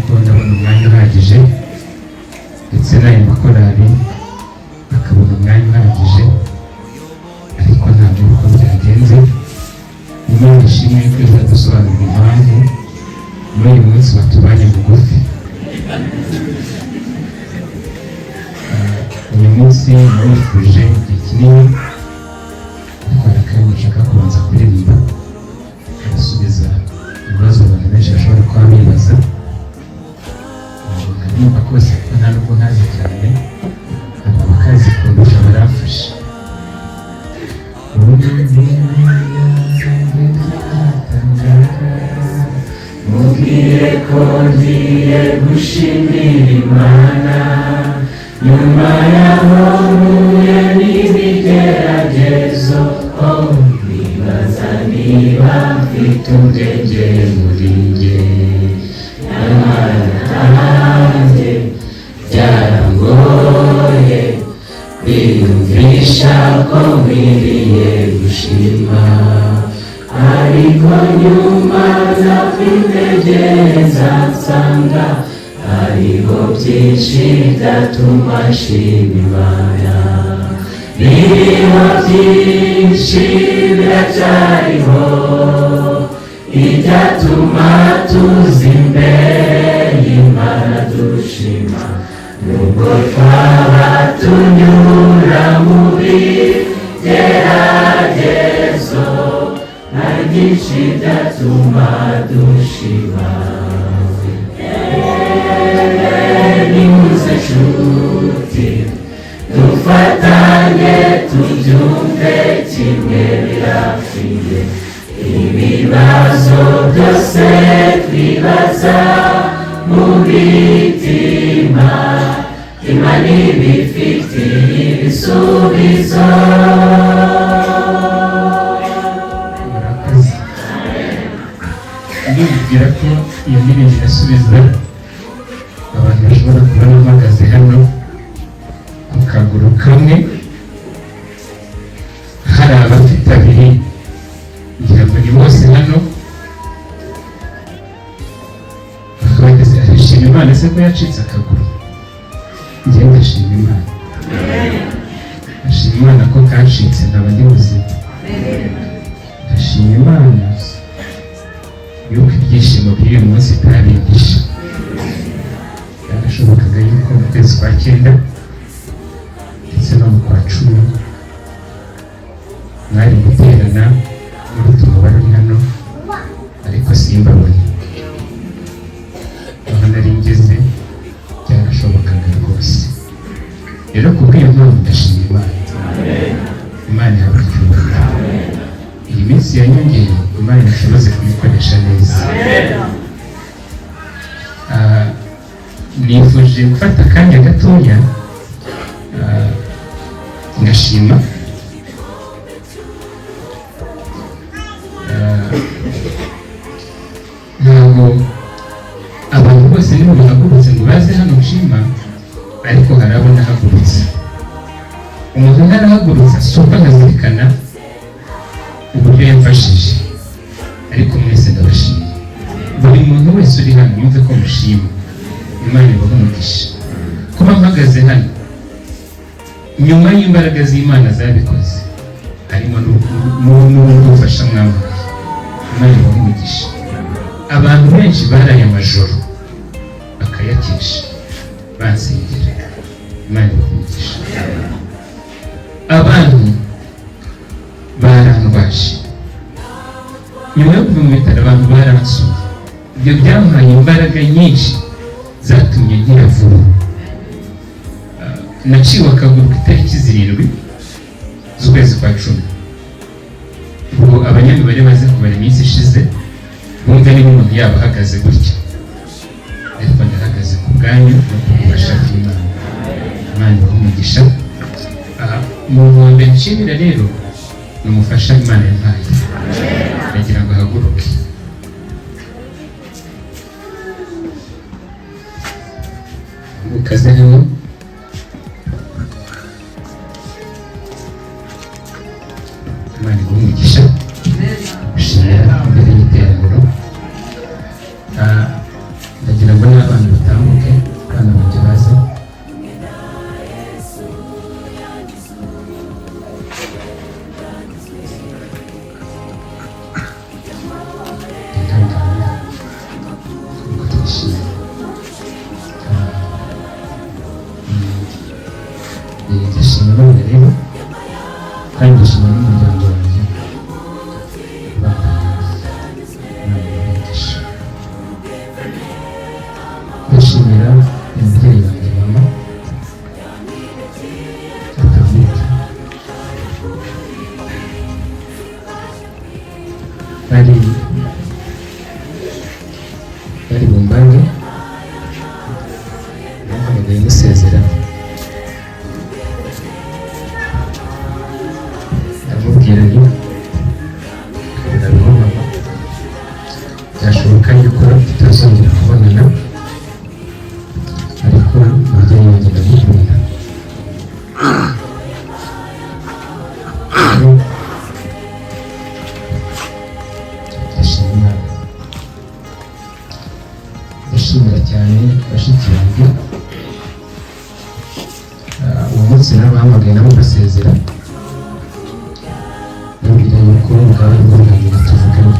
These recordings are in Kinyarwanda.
yuko ndabona umwanya uhagije, ndetse n'ayo makorali akabona umwanya uhagije, ariko ntabwo uko byagenze. Imana ishimwe yuko izadusobanurira impamvu muri uyu munsi batubanye bugufi. Uyu munsi nawifuje igihe kinini, ariko hari akanya nshaka kubanza kuririmba agasubiza ibibazo abantu benshi bashobora kuba bibaza. Ntabwo nkaririmba kose kuko nta nubwo nkazi cyane, ntabwo bakazi kundusha, baramfasha. Mubwire ko ngiye gushimira Imana nyuma yaho mpuye n'ibigeragezo. Oh, nibaza niba mfite ubwenge muri njye, nyamara nanjye byarangoye kwiyumvisha ko nkwiriye gushima. Ariko nyuma nza kwitegereza, nsanga hariho byinshi byatuma nshima Imana. Biriho byinshi, biracyariho ibyatuma tuza imbere y'Imana dushima, nubwo twaba tunyura mu bigeragezo. Hari byinshi byatuma dushima. Nimuze nshuti, dufatanye tubyumve kimwe, birakwiye. Ibibazo byose twibaza mu mitima, Imana ibifitiye ibisubizo. Murakoze. Ndibwira ko iyo ndirimbo irasubiza abantu bashobora kubona mpagaze hano ku kaguru kamwe, hari abafite abiri, ngira ngo ni bose hano. Bakaba bageze, arashima Imana se ko yacitse akaguru? Njyewe ndashima Imana, ndashima Imana ko kacitse nkaba ndi muzima. Ndashima Imana yuko ibyishimo by'uyu munsi itabindisha. Byarashobokaga yuko mu kwezi kwa 9 ndetse no mu kwa 10 mwari guterana muruta umubare uri hano, ariko simbabone. Aho nari ngeze byarashobokaga rwose. Rero ku bw'iyo mpamvu ndashima Imana. Imana ihabwa icyubahiro. Iyi minsi yanyongeye, Imana ishoboze kuyikoresha neza. Nifuje gufata akanya gatoya, ngashima. Ntabwo abantu bose nibo bahagurutse ngo baze hano nshima, ariko hari abo nahagurutse. Umuntu ntarahagurutse si uko nkazirikana uburyo yamfashije, ariko mwese ndabashima. Buri muntu wese uri hano yumve ko mushima. Imana ibahe umugisha. Kuba mpagaze hano nyuma y'imbaraga z'Imana zabikoze, harimo n'ubufasha mwampaye. Imana ibahe umugisha. Abantu benshi baraye amajoro bakayakesha bansengera. Imana ibahe umugisha. Abantu barandwaje nyuma yo kuva mu bitaro, abantu baransuye. Ibyo byampaye imbaraga nyinshi zatumye nkira vuba. Naciwe akaguru ku itariki 7 z'ukwezi kwa 10. Ubwo abanyamibare baze kubara iminsi ishize, bumve niba umuntu yaba ahagaze gutya, ariko ndahagaze ku bwanyu no ku bubasha bw'Imana. Imana ibahe umugisha. Umuntu wa mbere nshimira rero ni umufasha Imana yampaye. Ndagira ngo ahaguruke. Ukaze hano. Imana iguhe umugisha. Gushimira imbere y'iteraniro. Ndagira ngo n'abana Kandi ndashimira n'umuryango wanjye ubambaye hafi. Imana ibahe. Ndashimira umubyeyi wanjye, mama atambuka. Bari bumbange, bampamagaye musezera, ndamubwira nti: "Urabeho mama, byashoboka yuko tutazongera kubonana, ariko umubyeyi wanjye ndamukunda." Rero, ndashima Imana, ndashimira cyane bashiki banjye. Uwo munsi narabahamagaye nabo mbasezera, ndababwira yuko bwaba ari bwo bwa nyuma tuvuganye,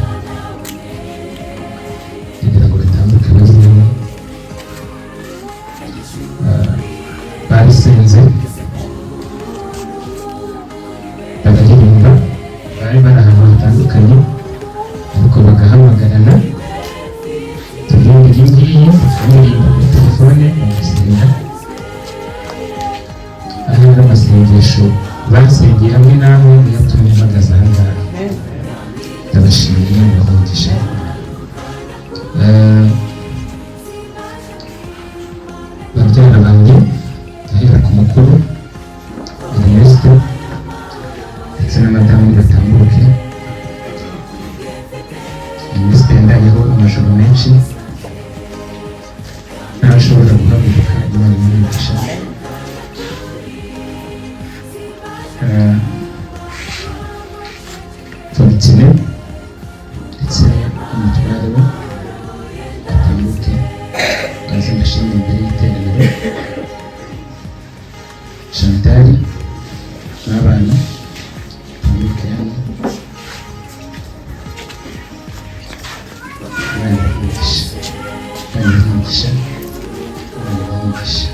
kugira ngo batambuke bazemo. Barisenze, bararirimba, bari bari ahantu hatandukanye ariko bagahamagarana, turirimba iyi ngiyi, bakaririmba kuri telefone, bagasenga. Ahari amasengesho basengeye hamwe namwe niyo atumye mpagaze aha ngaha. Ndabashimiye, Imana ibahe umugisha. Babyara banjye, ndahera ku mukuru Ernest ndetse na madamu, batambuke. Ernest yandayeho amajoro menshi ntashobora guhaguruka, Imana imuhe umugisha. Fortune ndetse n'umutware we batambuke, baze mbashimire imbere y'iteraniro. Chantal n'abana batambuke hano. Imana ibahe umugisha, Imana ibahe umugisha, Imana ibahe umugisha.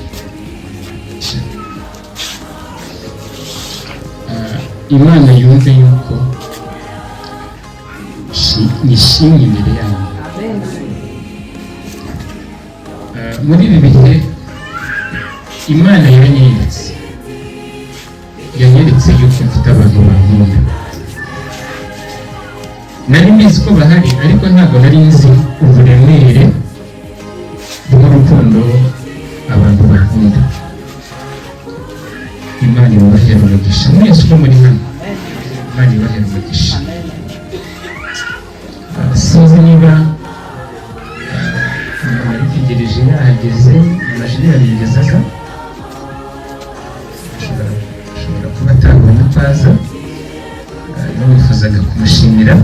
Imana yumve yuko nishimye imbere yanyu. Muri ibi bihe Imana yanyeretse yuko mfite abantu bankunda. Nari mbizi ko bahari, ariko ntabwo nari nzi uburemere bw'urukundo abantu bakunda. Imana ibahera umugisha mwese uko muri hano, Imana ibahera umugisha. Sinzi niba umuntu aritegereje yahageze, amajwi yigeze aza, ashobora kuba atabonye uko aza. Nifuzaga kumushimira.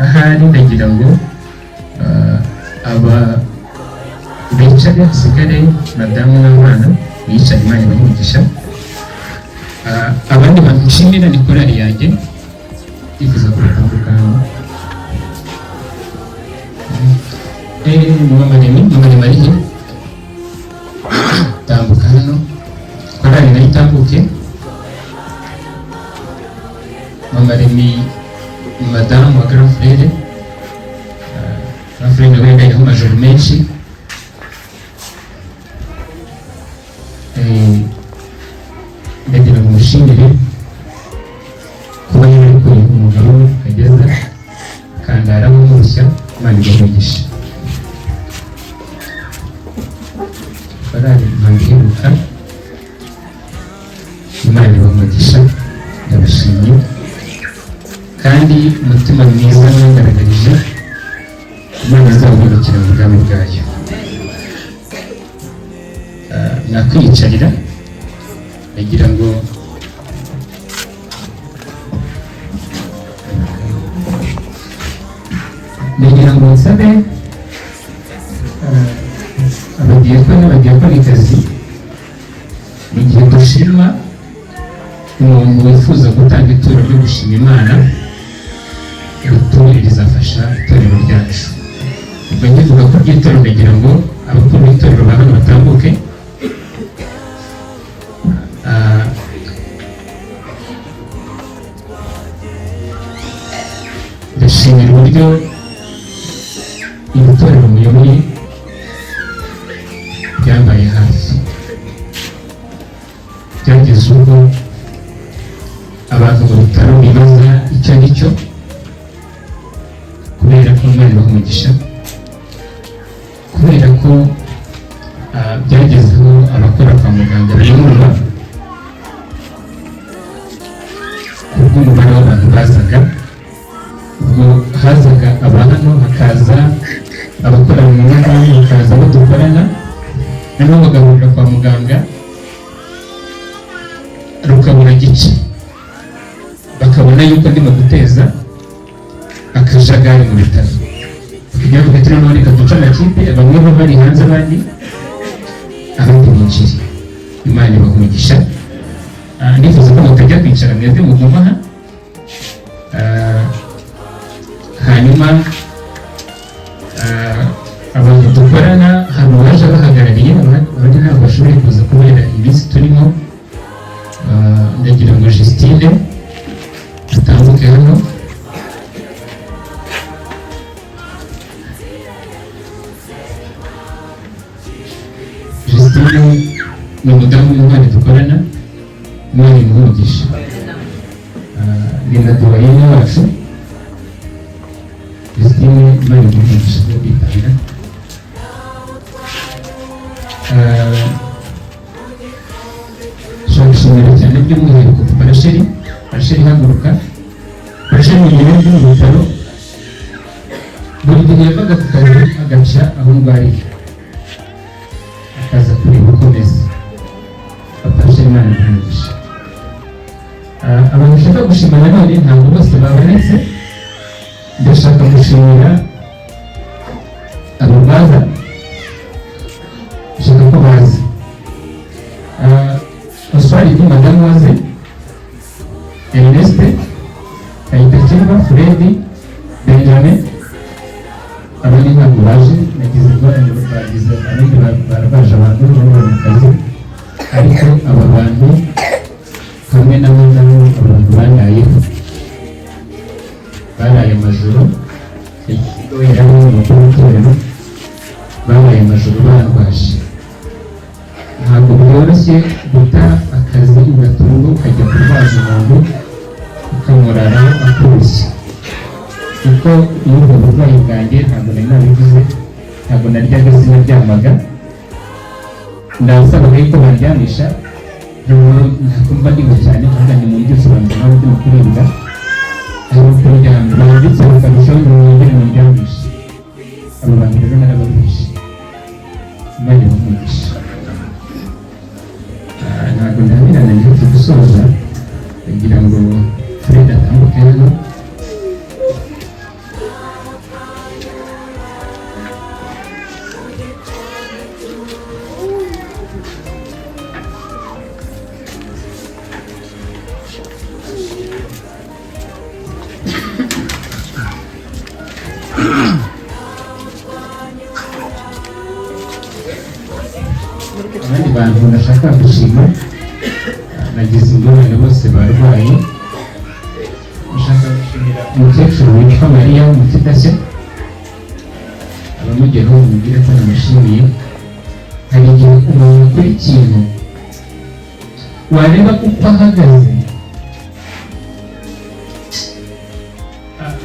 Ahari ndagira ngo aba bicare, hasigare madamu n'abana biyicare. Imana ibahe umugisha. Abandi bantu nshimira ni korali yanjye, ndifuza ko batambuka hano. Mama Remy, Mama Remy ari he? Tambuka hano, korali nayo itambuke. Mama Remy ni madamu wa grand frère. Grand frère nawe yabayeho amajoro menshi. Ndagira ngo mushimire kuba yararekuye umugabo we akageza akandara nk'umushya. Imana ibahe umugisha. Korali impanda iheruka, Imana ibahe umugisha, ndabashimye kandi umutima mwiza mwangaragarije, Imana izawubakira mu bwami bwayo. Nakwiyicarira, ndagira ngo nsabe abadiyakoni n'abadiyakonikazi, mu gihe dushima umuntu wifuza gutanga ituro ryo gushima Imana, iri turo rizafasha itorero ryacu. Ubwo nkivuga ko ry'itorero, ndagira ngo abakuru b'itorero ba hano batambuke. Uburyo iri torero muyoboye ryambaye hafi, byageze ubwo abantu mu bitaro bibaza icyo ari cyo, kubera ko Imana ibaha umugisha, kubera ko byagezeho abakora kwa muganga binuba kubw'umubare w'abantu bazaga. Ubwo hazaga aba hano, hakaza abakora mu myanya, hakaza abo dukorana, noneho bagahurira kwa muganga rukabura gice, bakabona yuko ndimo guteza akajagari mu bitaro, bakajya bavuga ati: "Noneho reka duce amakipe, bamwe baba bari hanze, abandi binjire." Imana ibaha umugisha. Ndifuza ko mutajya kwicara, mwebwe muguma aha. Hanyuma abantu dukorana, hari uwaje abahagarariye, abandi ntabwo bashoboye kuza kubera iminsi turimo. Ndagira ngo Justine atambuke hano. Justine ni umudamu w'intwari dukorana, Imana imuhe umugisha. Ni na doyenne wacu. Justine, Imana imuhe umugisha wo kwitanga. Nshobora gushimira cyane by'umwihariko Rasheli. Rasheli, haguruka. Rasheli ni umuntu mu bitaro, buri gihe yavaga ku kazi agaca aho ndwariye, akaza kureba uko meze. Papa Rasheli, Imana imuhe umugisha. Abantu nshaka gushima nanone ntabwo bose babonetse. Ndashaka gushimira abarwaza, nshaka ko baza. Oswald, madamu waze, Ernest Kayitakirwa, Fred, Benjamin, abandi ntabwo baje, nagize ingorane, bagize abandi barwaje abantu bari mu kazi, ariko aba bantu hamwe na madamu, abantu bandayeho, baraye amajoro, yari umukuru w'itorero, baraye amajoro barwaje. Ntabwo byoroshye guta akazi ugatunga ukajya kurwaza umuntu, ukamuraraho akurushya, kuko muri ubwo burwayi bwanjye, ntabwo nari nabivuze, ntabwo naryaga, sinaryamaga, ndasabaga yuko bandyamisha, ntakumva ndiwe cyane, nkavuga ni mu mbyutse nawe ndimo kuribwa, aho kuryama banditse bakarushaho ngo mwongere mundyamishe. Abo bantu rero narabarwishe, Imana ibahe umugisha. Ntabwo ndabirana, ngiye gusoza kugira ngo Fred atambuke hano. Abandi bantu ndashaka gushima, nagize ingorane, bose barwaye. Ndashaka gushimira umukecuru witwa Mariya Mutidashya. Abamugeraho mubwire ko namushimiye. Hari igihe umuntu akora ikintu, wareba uko ahagaze.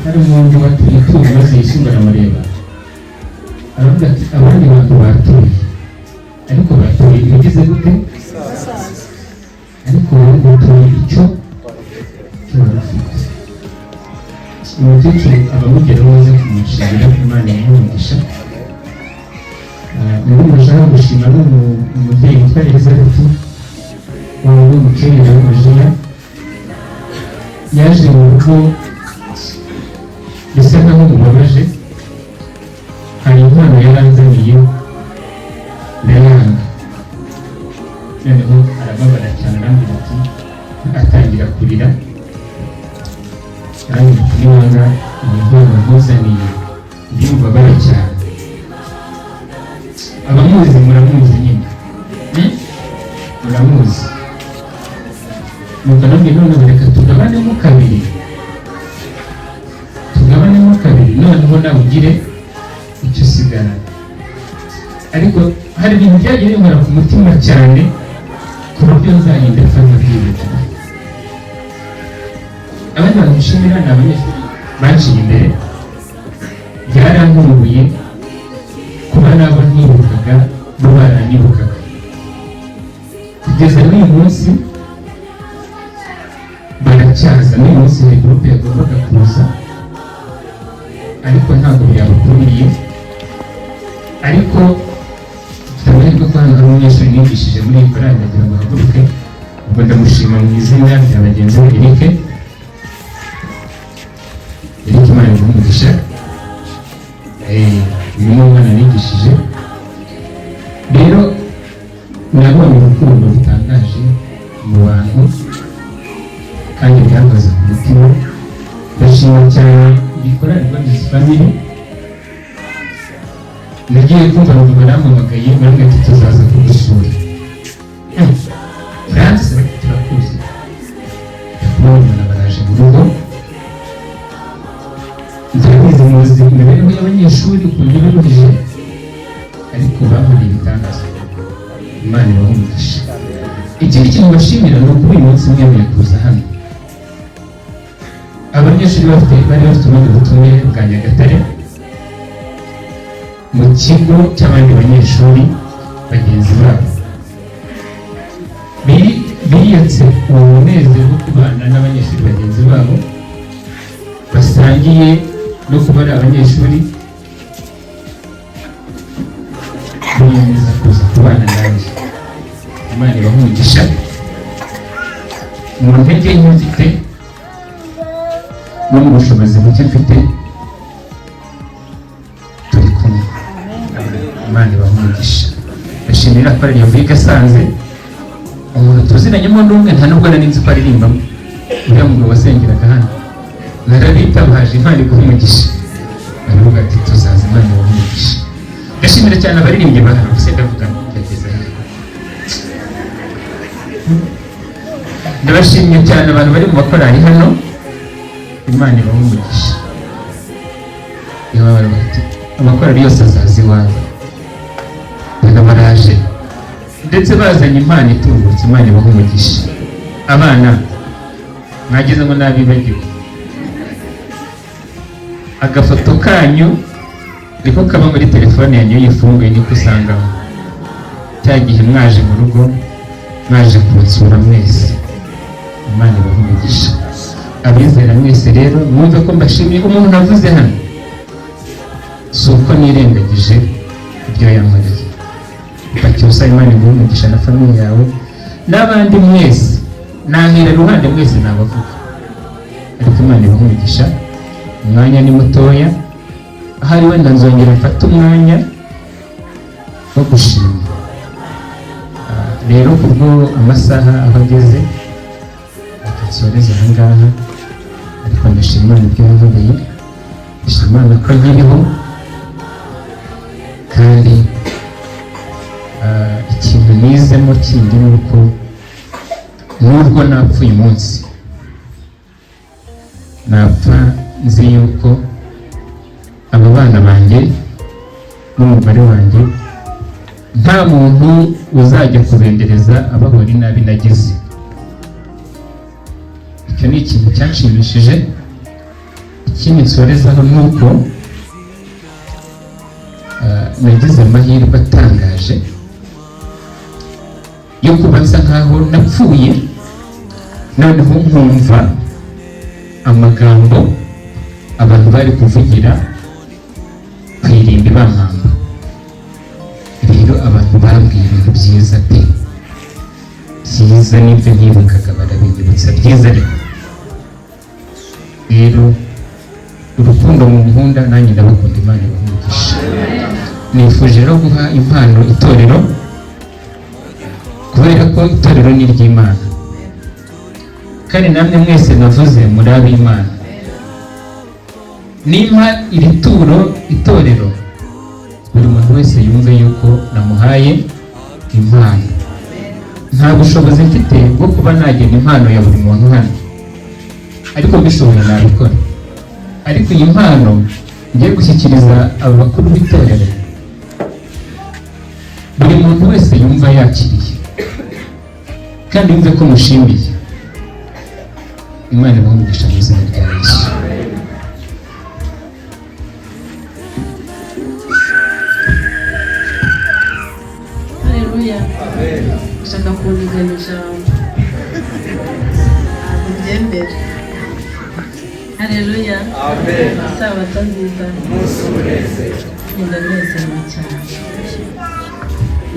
Hari umuntu watuye ituro, maze Yesu aramureba aravuga ati: "Abandi bantu batuye, ariko batuye ibigize gute? Ariko wowe utuye icyo wari ufite." Umukecuru, abamugeraho baze kumushimira, Imana imuhe umugisha. Undi muntu ushaka gushima ni umubyeyi witwa Elizabeth wari umukecuru w'umujinya. Yaje mu rugo bisa nkaho mubabaje, hari impano yaranzaniye ndayanga, noneho arababara cyane, arambwira ati, atangira kurira, arambwira ati: "Niwanga iyi mpano nkuzaniye ndimubabare cyane." Abamuzi muramuzi nyine. Muramuzi. Nuko nabwiye: "None reka tugabanemo kabiri, tugabanemo kabiri." Noneho nawe ugire icyo usigarana. Ariko hari ibintu byagiye binkora ku mutima cyane, ku buryo nzagenda mfa nkabyibagirwa. Abandi bantu nshimira ni abanyeshuri banciye imbere. Byarantunguye kuba nabo ntibukaga bo baranyibukaga. Kugeza n'uyu munsi baracyaza. N'uyu munsi hari groupe yagombaga kuza, ariko ntabwo byabakuriye. Ariko mfite amahirwe ko hano hari umunyeshuri nigishije muri iyi korali, ndagira ngo ahaguruke. Ubwo ndamushima mu izina rya bagenzi be. Eric, Eric, Imana iguhe umugisha. Uyu ni umwana nigishije. Rero nabonye urukundo rutangaje mu bantu kandi byankoze ku mutima. Ndashima cyane iyi korali Rwanda Family. Nagiye kumva numva barampamagaye, barambwira ati: "Tuzaza kugusura." France, turakuzi. Kubona baraje mu rugo, ndabizi, muzi imibereho y'abanyeshuri ukuntu iba iruhije, ariko bankoreye ibitangaza. Imana ibahe umugisha. Ikindi kintu bashimira ni uko uyu munsi mwemeye kuza hano. Abanyeshuri bari bafite ubundi butumire bwa Nyagatare mu kigo cy'abandi banyeshuri bagenzi babo. Biyatse uwo munezero wo kubana n'abanyeshuri bagenzi babo basangiye no kuba ari abanyeshuri, biyemeza kuza kubana nanjye. Imana ibahe umugisha. Mu ntege nke mfite no mu bushobozi buke mfite, turi kumwe. Imana ibahe umugisha. Ndashimira korali yavuye i Gasanze. Umuntu tuziranyemo n'umwe, nta nubwo nari nzi ko aririmbamo, uriya mugabo wasengeraga hano. Narabitabaje, Imana iguhe umugisha, baravuga ati: "Tuzaza." Imana ibahe umugisha. Ndashimira cyane abaririmbyi ba hano. Gusa ndavuga ndageza he? Ndabashimiye cyane abantu bari mu bakorali hano. Imana ibahe umugisha. Iwe baravuga ati: "Amakorali yose azaza iwawe." Mbona baraje, ndetse bazanye impano itubutse. Imana ibahe umugisha. Abana mwageze ngo nabibagiwe. Agafoto kanyu niko kaba muri telefone yanyu, iyo uyifunguye niko usangamo cya gihe mwaje mu rugo, mwaje kunsura mwese. Imana ibahe umugisha. Abizera mwese rero, mwumve ko mbashimiye. Umuntu navuze hano si uko nirengagije ibyo yankoreye. Bacyusa, Imana iguhe umugisha na famille yawe n'abandi mwese. Nahera iruhande, mwese nabavuga, ariko Imana ibahe umugisha. Umwanya ni mutoya, ahari wenda nzongera mfate umwanya wo gushima. Rero kubwo amasaha aho ageze, reka nsoreze aha ngaha. Ariko ndashima Imana ibyo yankoreye, ndashima Imana ko nkiriho. Kandi ikintu nizemo kindi ni uko nubwo napfa uyu munsi, napfa nzi yuko aba bana banjye n'umugore wanjye nta muntu uzajya kubendereza abahora inabi nagize. Icyo ni ikintu cyanshimishije. Ikindi nsorezaho ni uko nagize amahirwe atangaje yo kuba nsa nkaho napfuye, noneho nkumva amagambo abantu bari kuvugira ku irimbi bampamba. Rero abantu bambwiye ibintu byiza pe, byiza, n'ibyo ntibukaga barabinyibutsa, byiza. Ariko rero urukundo mu nkunda, nanjye ndabakunda. Imana ibahe umugisha. Nifuje rero guha impano itorero, kubera ko itorero ni iry'Imana, kandi namwe mwese navuze muri ab'Imana. Nimba iri turo itorero, buri muntu wese yumve yuko namuhaye impano. Nta bushobozi mfite bwo kuba nagena impano ya buri muntu hano, ariko mbishoboye nabikora. Ariko iyi mpano Ngiye gushyikiriza aba bakuru b'itorero, buri muntu wese yumva yakiriye kandi yumve ko mushimiye. Imana ibahe umugisha mu izina rya Yesu. Haleluya. Ushaka kunigana ijambo, ntabwo byembere. Haleluya. Isabato nziza. Ndanezerewe cyane,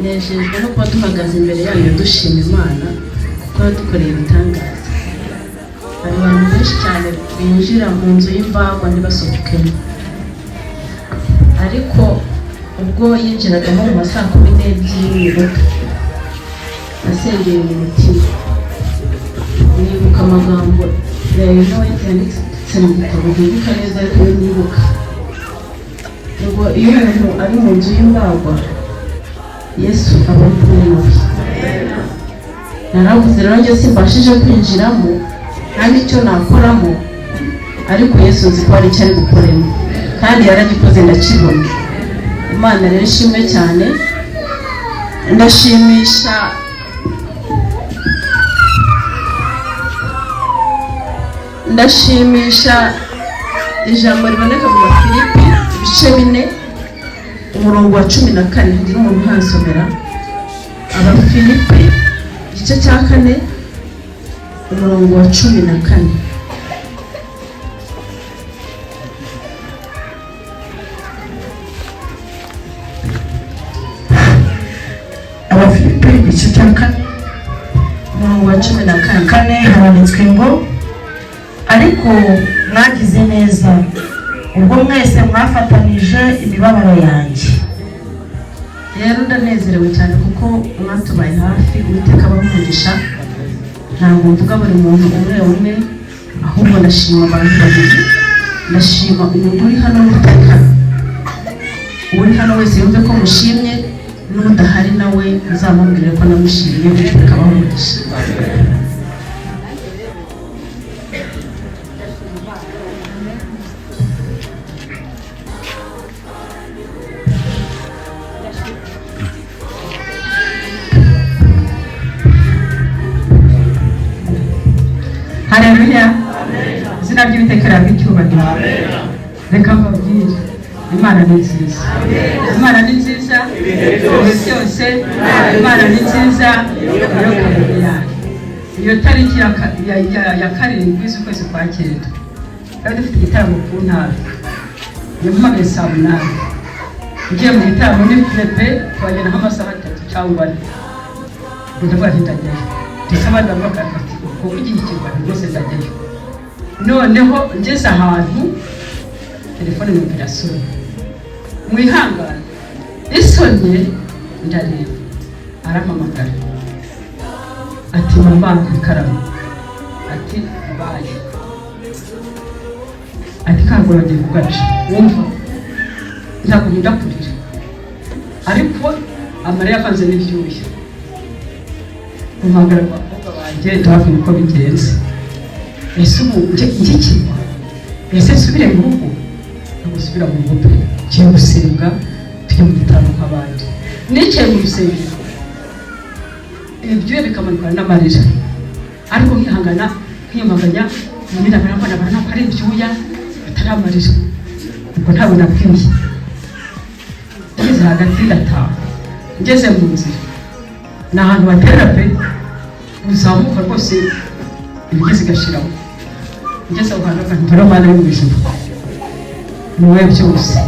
nejejwe no kuba duhagaze imbere yayo dushima Imana kuko yadukoreye ibitangaza. Hari abantu benshi cyane binjira mu nzu y'imbagwa ntibasohokemo, ariko ubwo yinjiragamo mu ma 12:30 n'iminota, nasengeye mu mutima, nibuka amagambo ya Ellen White yanditse mu gitabo ntibuka neza, ariko yo nibuka ngo iyo umuntu ari mu nzu y'imbagwa, Yesu aba ari kumwe nawe. Naravuze rero, njye simbashije kwinjiramo, nta n'icyo nakoramo, ariko Yesu nzi ko hari icyo ari bukoremo, kandi yaragikoze ndakibona. Imana rero ishimwe cyane. Ndashimisha ijambo riboneka mu Bafilipi ibice 4, umurongo wa 14. Hagira umuntu uhansomera. Abafilipi igice cya 4, umurongo wa 14. Abafilipi igice cya 4, umurongo wa 14. 4, haranditswe ngo: "Ariko mwagize neza ubwo mwese mwafatanije imibabaro yanjye." Rero ndanezerewe cyane kuko mwatubaye hafi. Uwiteka abahe umugisha. Ntabwo mvuga buri muntu umwe umwe, ahubwo ndashima abantu babiri. Ndashima umuntu uri hano n'utari hano. Uri hano wese yumve ko mushimye, n'udahari nawe uzamubwire ko namushimye. Uwiteka abahe umugisha. Haleluya! Izina ry'Uwiteka rihabwe icyubahiro. Reka mbabwire, Imana ni nziza, Imana ni nziza ibihe byose, Imana ni nziza iyo kabiri yayo. Iyo tariki ya 7 z'ukwezi kwa 9 twari dufite igitaramo ku ntara. Yampamagaye saa 8, ngiye mu gitaramo ni pepe, twagenda nk'amasaha 3 cyangwa 4. Ndavuga nti ndajyayo, ndetse abandi bamwe bakafata kuko igihe rwose ndajyayo. Noneho ngeze ahantu, telefone numva irasonye. Mwihangane, isonye ndareba, arampamagara ati: "Mama, ikaramu." Ati: "Baye." Ati: "Kagura bagiye kugaca." Wumva, ntabwo nkunda kurira, ariko amarira avanze n'ibyuya. Mpamagara abakobwa banjye, ndababwira uko bigenze. Ese ubu njye? Ese nsubire mu rugo? Ntabwo nsubira mu rugo pe, ngiye gusenga, tujye mu gitaramo nk'abandi. Nicaye mu rusengero, ibyuya bikamanukana n'amarira, ariko nkihangana, nkiyumaganya nyine, barambona barabona ko ari ibyuya atari amarira. Ubwo ntabwo nabwiye. Ngeze hagati ndataha. Ngeze mu nzira, ni ahantu batera pe, uzamuka rwose imigezi igashiramo. Ngeze aho hantu, ntora Mana yo mu ijuru, ni wowe byose.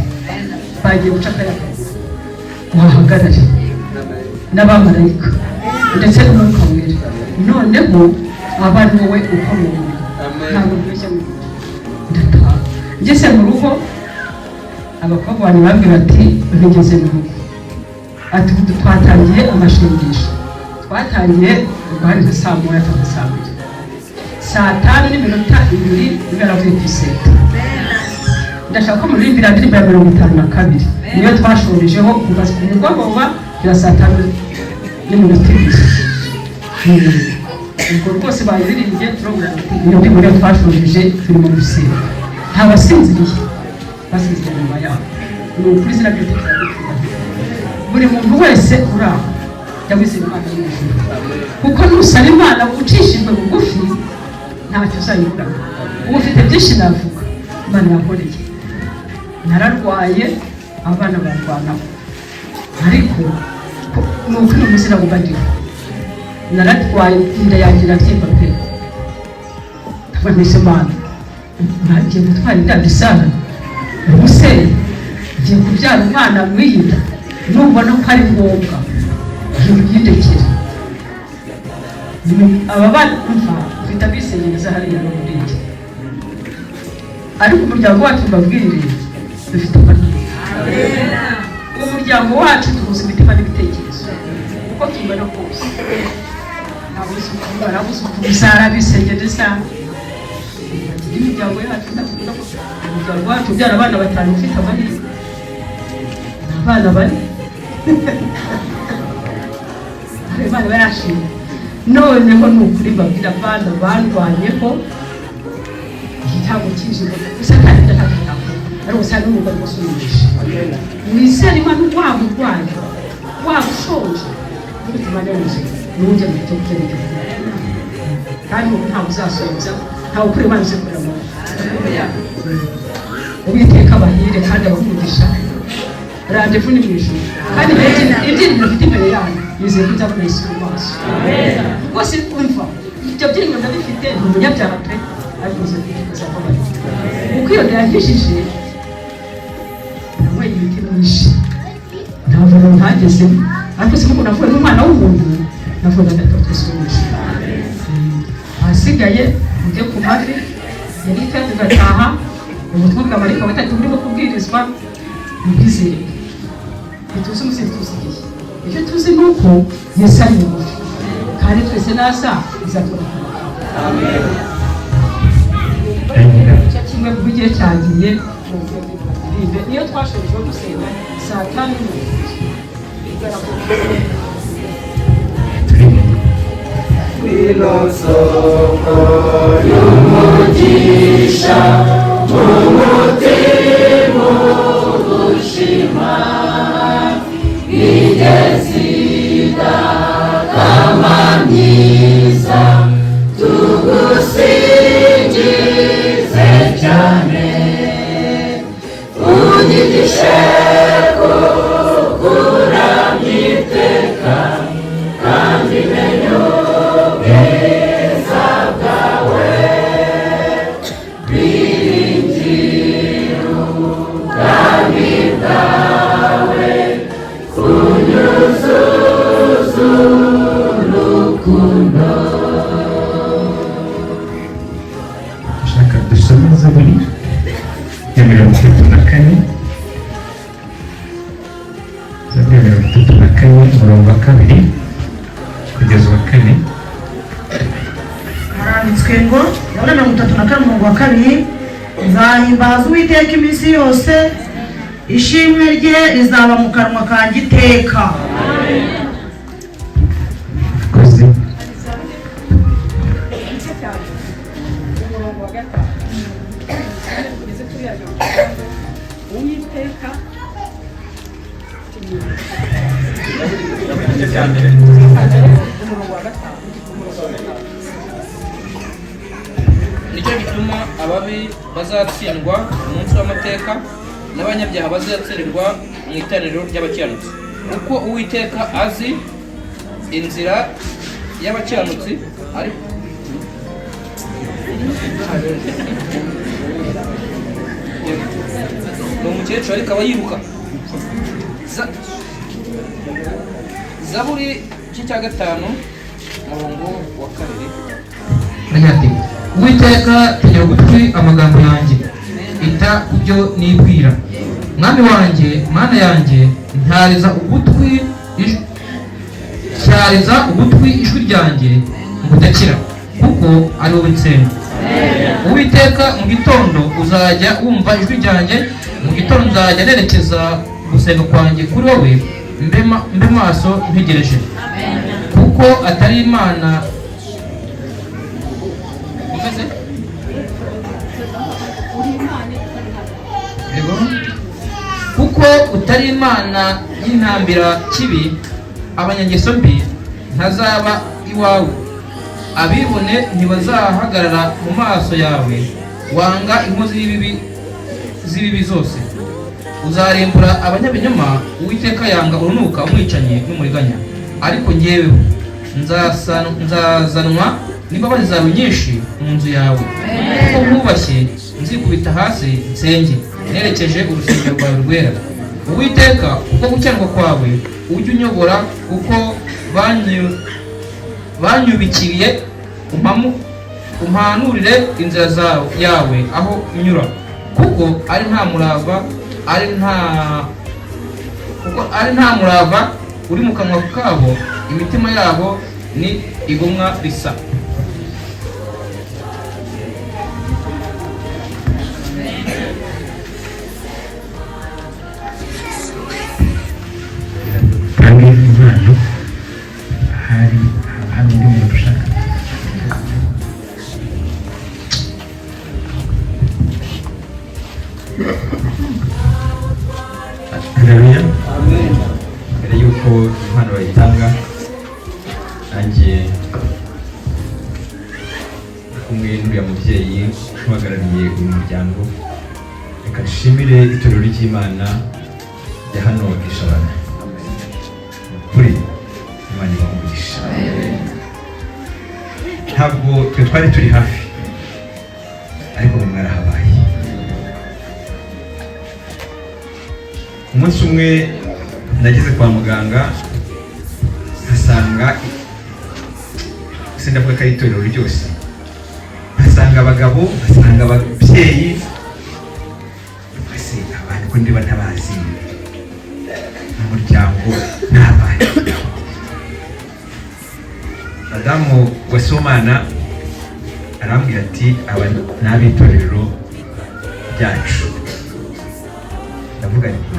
Bagiye guca akayaga, wahagarare n'abamarayika ndetse n'Umwuka Wera, noneho aba ari wowe ukora uwo murimo. Ntabwo mbeshya mu rugo. Ndataha, ngeze mu rugo, abakobwa banjye bambwira ati: "Ntigeze mu rugo." Ati: "Ubu twatangiye amashengesho." Twatangiye ubwo hari nka saa 1 cyangwa saa 2. Saa 5:02 nibwo yaravuye ku iseta. Ndashaka ko muririmbira indirimbo ya 52, niyo twashorejeho kuva ku mugoroba kugera saa 5:02. Ubwo rwose bayiririmbye, turabura ati: "Iyo ndirimbo niyo twashoreje." Turi mu gusenga, nta basinziriye. Basinzira inyuma yabo. Ni ukuri, izina ry'Uwiteka riraducyubahiro. Buri muntu wese uri aho, jya wizera Imana yo mu ijuru, kuko nusaba Imana ucishijwe bugufi, ntacyo uzayiburamo. Ubu ufite byinshi navuga Imana yankoreye. Nararwaye, abana barwanaho, ariko ni ukuri uyu munsi ntabwo ndiho. Naratwaye inda yanjye irabyimba pe. Ndavuga nti: "Mana, ngiye gutwara inda bisana, ubuse ngiye kubyara umwana mw'iyi nda? Nubona ko ari ngombwa ntibindekere." Aba bana, umva, mfite abisenyereza hariya no muri iyi, ariko umuryango wacu, mbabwire, dufite amahirwe. Umuryango wacu tuhuza imitima n'ibitekerezo uko tungana kose. Abuzukuru, barabuzukuru, arabisegereza. Imiryango yacu, ndavuga ko umuryango wacu ubyara abana batanu ufite amahirwe. Ni abana bane, Imana barashimye. Noneho ni ukuri mbabwira, abana barwanyeho ntabwo kije gusa, kandi ntacyo nakora ari ubusa n'umugabo gusubirisha. Wizere Imana, waba urwaye, waba ushonje, ufite Imana y'ubuzima, n'ujya mu cyo kurya n'icyo kunywa, kandi ubu ntabwo uzasonza, ntawe ukuri Imana uzikorera amaboko. Uwiteka abahire kandi abamugisha. Rendez-vous ni mu ijuru, kandi ibyiringiro mfite imbere yanyu, nizeye ko nzabona Yesu mu maso rwose. Umva, ibyo byiringiro ndabifite. Ni umunyabyaha pe, ariko nizeye ko azababarira, kuko iyo yankijije. Nanyweye imiti myinshi, nta vuriro ntagezemo, ariko si nkuko navuye n'umwana w'umuntu, navuye na Data wa twese wo mu ijuru. Ahasigaye mujye ku mavi yari tugataha. Ubutumwa bwa marayika batatu burimo kubwirizwa mubwizere. Ntituzi umunsi, ntituzi igihe. Icyo tuzi ni uko Yesu ari bugufi, kandi twese nasa izatubona. Icyo kimwe, kuko igihe cyagiye, niyo twashojeho gusenga saa 5:30. Ngwino soko y'umugisha, mu mutima ugushima, migezi idakama myiza, tugusingize cyane. Unyigishe kukuramya iteka, kandi menye ubwiza bwawe, biringira ubwami bwawe, kunyuzuza urukundo. Shaka dusome Zaburi ya 34, Zaburi ya 34, umurongo wa 2 kugeza uwa 4. Haranditswe ngo, Zaburi 34, umurongo wa 2: "Nzahimbaza Uwiteka iminsi yose, ishimwe rye rizaba mu kanwa kanjye iteka." Kozi. Igice cya mbere, umurongo wa 5 tugeze kuri ya 60. Uwiteka. Igice cya mbere. Umurongo wa 5, umurongo wa 5. Nicyo gituma ababi bazatsindwa umunsi w'amateka, n'abanyabyaha bazatsindirwa mu iteraniro ry'abakiranutsi, kuko Uwiteka azi inzira y'abakiranutsi, ariko ni umukecuru ariko aba yiruka. Zaburi igice cya 5, umurongo wa 2. Aragira ati: "Uwiteka, tegera ugutwi amagambo yanjye, ita ku byo nibwira. Mwami wanjye, Mana yanjye, ntyariza ugutwi ijwi ryanjye ngutakira, kuko ari wowe nsenga. Uwiteka, mu gitondo uzajya wumva ijwi ryanjye, mu gitondo nzajya nerekeza gusenga kwanjye kuri wowe, mbe maso ntegereje, kuko atari Imana umeze." Yego. Kuko utari Imana y'intambira kibi, abanyangeso mbi ntazaba iwawe. Abibone ntibazahagarara mu maso yawe. Wanga inkozi z'ibibi zose, uzarimbura abanyabinyoma. Uwiteka yanga urunuka umwicanyi n'umuriganya. Ariko njyeweho nzazanwa n'imbabazi zawe nyinshi mu nzu yawe, kuko nkubashye. Nzikubita hasi nsenge nerekeje urusengero rwawe rwera. Uwiteka, kuko gukiranirwa kwawe ujye unyobora, kuko banyubikiriye. Umpanurire inzira yawe aho nyura, kuko ari nta murava uri mu kanwa kabo. Imitima yabo ni igomwa risa. Tange impano. Hari hari undi muntu ushaka? Haleluya. Mbere y'uko impano bayitanga, nanjye kumwe n'uriya mubyeyi uhagarariye uyu muryango, reka nshimire itorero ry'Imana rya hano Ishabana. Kuri Imana ibahe umugisha. Ntabwo twe twari turi hafi, ariko mwe mwarahabaye. Umunsi umwe nageze kwa muganga, nkasanga, sindavuga ko ari itorero ryose, nkasanga abagabo, nkasanga ababyeyi. Ese abantu ko ndiba ntabazi mu muryango ni abahe? Madamu wa Somana arambwira ati: "Aba ni ab'itorero ryacu." Ndavuga nti: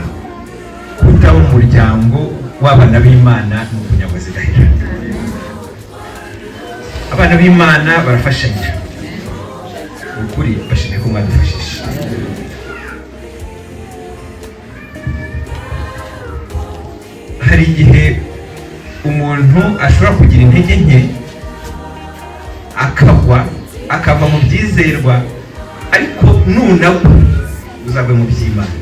"Kutaba umuryango w'abana b'Imana ni ukunyagwa zigahera." Abana b'Imana barafashanya. Ukuri bashimiye ko mwadufashije. Hari igihe umuntu ashobora kugira intege nke, akagwa, akava mu byizerwa, ariko nunagwa uzagwe mu by'Imana.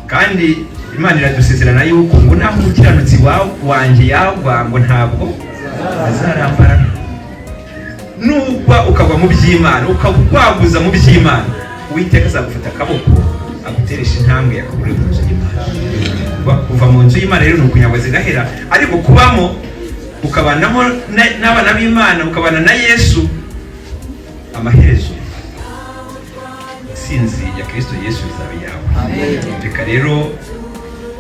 Kandi Imana iradusezerana yuko ngo naho umukiranutsi wanjye yagwa, ngo ntabwo azarambarara. Nugwa ukagwa mu by'Imana, ukagwaguza mu by'Imana, Uwiteka azagufata akaboko aguteresha intambwe, yakugurira mu nzu y'Imana. Kuva mu nzu y'Imana rero ni ukunyagwa zigahera, ariko kubamo ukabanamo n'abana b'Imana, ukabana na Yesu, amaherezo sinzi ya Kristo Yesu izaba iyawe. Reka rero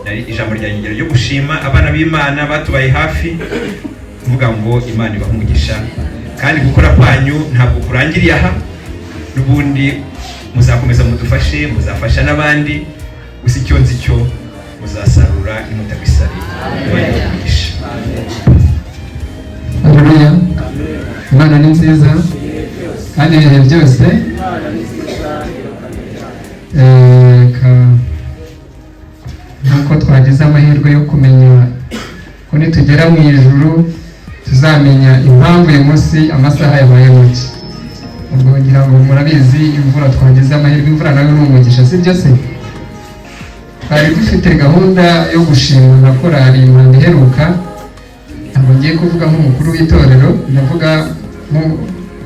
nari ijambo rya ingero ryo gushima abana b'Imana batubaye hafi, kuvuga ngo Imana ibahe umugisha. Kandi gukora kwanyu ntabwo kurangiriye aha, n'ubundi muzakomeza mudufashe, muzafasha n'abandi. Gusa icyo nzi cyo, muzasarura nimutagwa isari. Imana ibahe umugisha. Haleluya! Imana ni nziza kandi ibihe byose. Nk'uko twagize amahirwe yo kumenya ko nitugera mu ijuru tuzamenya impamvu uyu munsi amasaha yabaye make. Ubwo ngira ngo murabizi, imvura, twagize amahirwe, imvura nayo ni umugisha, si byo se? Twari dufite gahunda yo gushima na korali Impanda Iheruka. Ntabwo ngiye kuvuga nk'umukuru w'itorero, ndavuga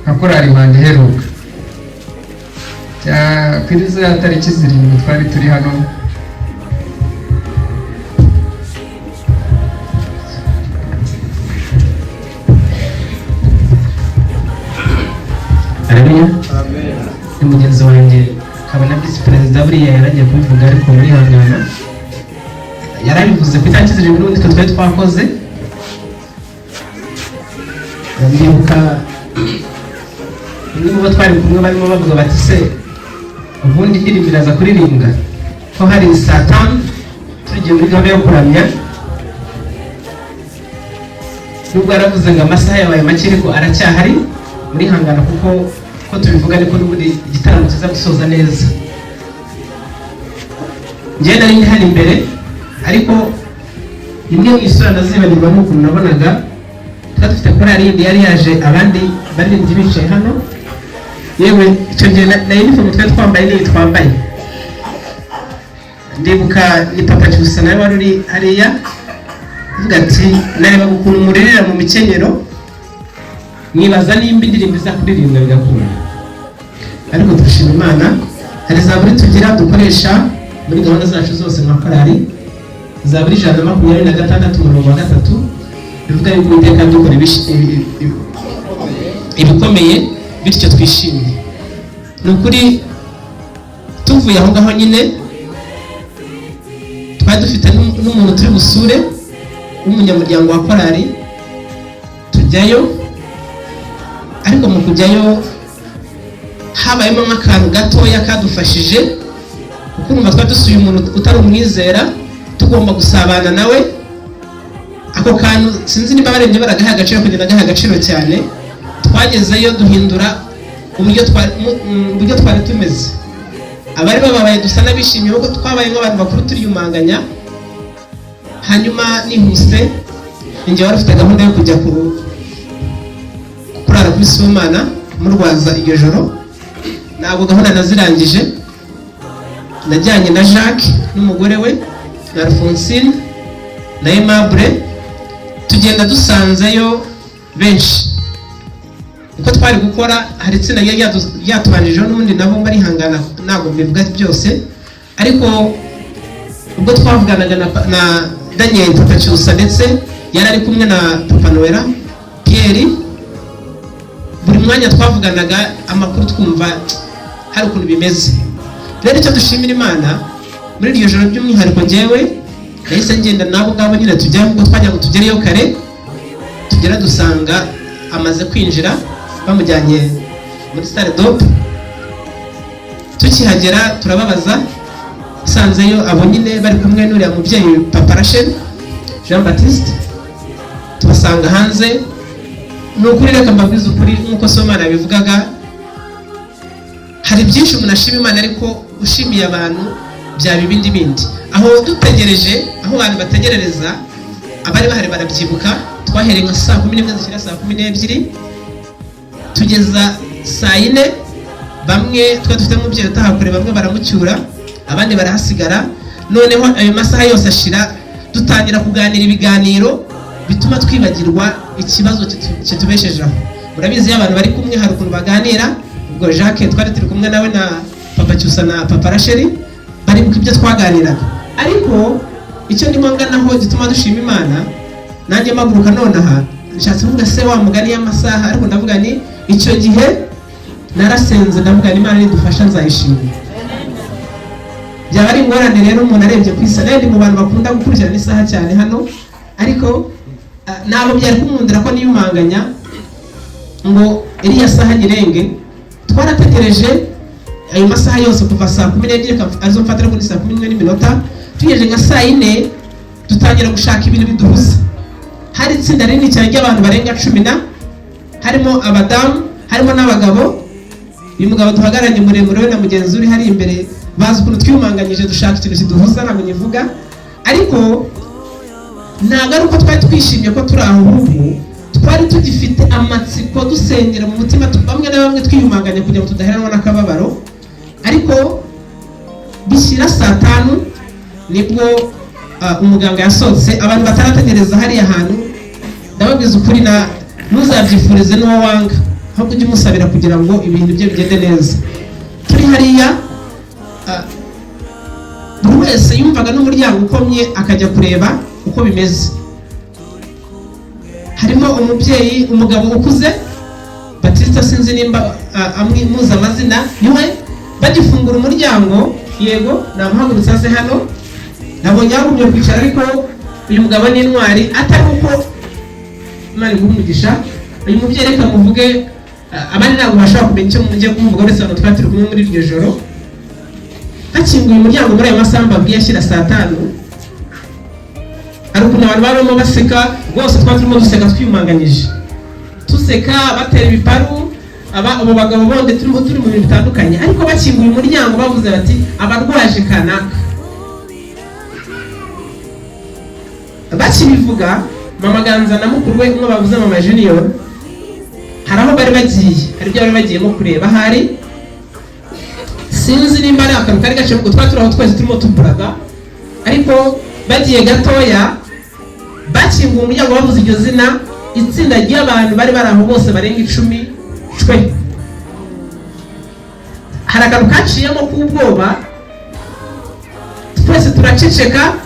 nka korali Impanda Iheruka. Kuri za tariki 7 twari turi hano. Haleluya! Ni mugenzi wanjye akaba na visi perezida, buriya yaragiye kubivuga, ariko murihangana, yarabivuze ku itariki 7. N'ubundi twe twari twakoze, ndibuka bamwe mu bo twari kumwe barimo bavuga bati: "Se ubundi indirimbo iraza kuririmbwa ko hari saa 5 tugiye muri gahunda yo kuramya?" Nubwo yaravuze ngo amasaha yabaye make, ariko aracyahari. Murihangana, kuko ko tubivuga ariko n'ubundi igitaramo kiza gusoza neza. Njyewe nari ndi hano imbere, ariko imwe mu isura ndazibagirwa n'ukuntu nabonaga twari dufite korali yindi yari yaje, abandi baririmbyi bicaye hano. Yewe, icyo gihe na uniform twari twambaye n'iyi twambaye. Ndibuka ni Papa Cyusa nawe wari uri hariya, avuga ati: "Narebaga ukuntu muririra mu mikenyero, mwibaza nimba indirimbo iza kuririmba bigakunda." Ariko dushima Imana. Hari zaburi tugira dukoresha muri gahunda zacu zose nka korali, zaburi 126 umurongo wa 3, bivuga yuko Uwiteka dukora ibikomeye, bityo twishimye. Ni ukuri, tuvuye aho ngaho nyine, twari dufite n'umuntu turi busure w'umunyamuryango wa korali, tujyayo. Ariko mu kujyayo habayemo nk'akantu gatoya kadufashije, kuko urumva twari dusuye umuntu utari umwizera, tugomba gusabana nawe. Ako kantu sinzi niba abarembye baragaha agaciro, kugenda agaha agaciro cyane. Twagezeyo duhindura uburyo twari tumeze. Abari bababaye dusa n'abishimye, kuko twabaye nk'abantu bakuru turiyumanganya. Hanyuma nihuse, ninjye wari ufite gahunda yo kujya kurara kuri Sibomana murwaza iryo joro. Ntabwo gahunda nazirangije. Najyanye na Jacques n'umugore we na Alphonsine na Aimable, tugenda dusanzeyo benshi. Uko twari gukora, hari itsinda ryari ryatubanjijeho n'ubundi, nabo barihangana, ntabwo mbivuga byose. Ariko ubwo twavuganaga na Daniel Papa Cyusa, ndetse yari ari kumwe na Papa Noella Pierre, buri mwanya twavuganaga amakuru, twumva hari ukuntu bimeze. Rero icyo dushimira Imana, muri iryo joro by'umwihariko njyewe nahise ngenda n'abo ngabo nyine, tujya ubwo twajya ngo tugereyo kare, tugera dusanga amaze kwinjira, bamujyanye muri salle d'op. Tukihagera turababaza, usanzeyo abo nyine bari kumwe n'uriya mubyeyi Papa Rachel Jean Baptiste, tubasanga hanze. Ni ukuri, reka mbabwize ukuri, nk'uko Sibomana yabivugaga, hari byinshi umuntu ashima Imana, ariko ushimiye abantu byaba ibindi bindi. Aho dutegereje, aho abantu bategerereza, abari bahari barabyibuka, twahereye nka saa 11 zishyira saa 12, tugeza saa 4. Bamwe twari dufite umubyeyi utaha kure, bamwe baramucyura, abandi barahasigara. Noneho ayo masaha yose ashira, dutangira kuganira ibiganiro bituma twibagirwa ikibazo kitubeshejeho. Murabizi, iyo abantu bari kumwe hari ukuntu baganira. Ubwo Jacques twari turi kumwe nawe na Papa Cyusa na Papa Rachel, baribuka ibyo twaganiraga. Ariko icyo ndimo nganaho gituma dushima Imana, nanjye mpaguruka nonaha nshatse kuvuga se wa mugani y'amasaha, ariko ndavuga ni icyo gihe narasenze, ndavuga ni Imana nidufasha nzayishima. Byaba ari ingorane rero umuntu arebye ku isaha. Ndi mu bantu bakunda gukurikirana isaha cyane hano, ariko ntabwo byari kumundira ko niyumanganya ngo iriya saha nyirenge. Twarategereje ayo masaha yose kuva saa 12, arizo mfatira kuri saa 11 n'iminota, tugejeje nka saa 4 dutangira gushaka ibintu biduhuza. Hari itsinda rinini cyane ry'abantu barenga 10 na, harimo abadamu, harimo n'abagabo. Uyu mugabo duhagararanye muremure, we na mugenzi uri hari imbere, bazi ukuntu twiyumanganyije dushaka ikintu kiduhuza. Ntabwo nyivuga, ariko ntabwo ari uko twari twishimye ko turi aho, ahubwo twari tugifite amatsiko, dusengera mu mutima, bamwe na bamwe twiyumanganya kugira ngo tudaheranwa n'akababaro. Ariko bishyira saa 5 nibwo umuganga yasohotse, abantu batarategereza hariya hantu. Ndababwiza ukuri, na ntuzabyifurize n'uwo wanga, ahubwo ujye umusabira kugira ngo ibintu bye bigende neza. Turi hariya, buri wese yumvaga n'umuryango ukomye akajya kureba uko bimeze. Harimo umubyeyi, umugabo ukuze, Batista, sinzi nimba muzi amazina, niwe bagifungura umuryango. Yego, namuhagurutse aze hano. Nabonye yagumye kwicara, ariko uyu mugabo ni intwari, atari uko Imana iguha umugisha. Uyu mubyeyi, reka muvuge, abandi ntabwo bashobora kumenya icyo mugiye kumuvuga uretse abantu twari turi kumwe muri iryo joro. Hakinguye umuryango muri ayo masaha mbabwiye ashyira saa 5, hari ukuntu abantu barimo baseka rwose. Twari turimo duseka twiyumanganyije, tuseka, batera ibiparu abo bagabo bonde, turimo turi mu bintu bitandukanye. Ariko bakinguye umuryango bavuze bati: "Abarwaje kanaka." Bakibivuga, Mama Ganza na mukuru we umwe bavuze, Mama Junior, hari aho bari bagiye, hari ibyo bari bagiyemo kureba. Ahari sinzi nimba ari akantu kari gaciye, kuko twari turi aho twese turimo tuburaga, ariko bagiye gatoya, bakinguye umuryango, bavuze iryo zina, itsinda ry'abantu bari bari aho bose barenga 10 cwe. Hari akantu kaciyemo k'ubwoba, twese turaceceka,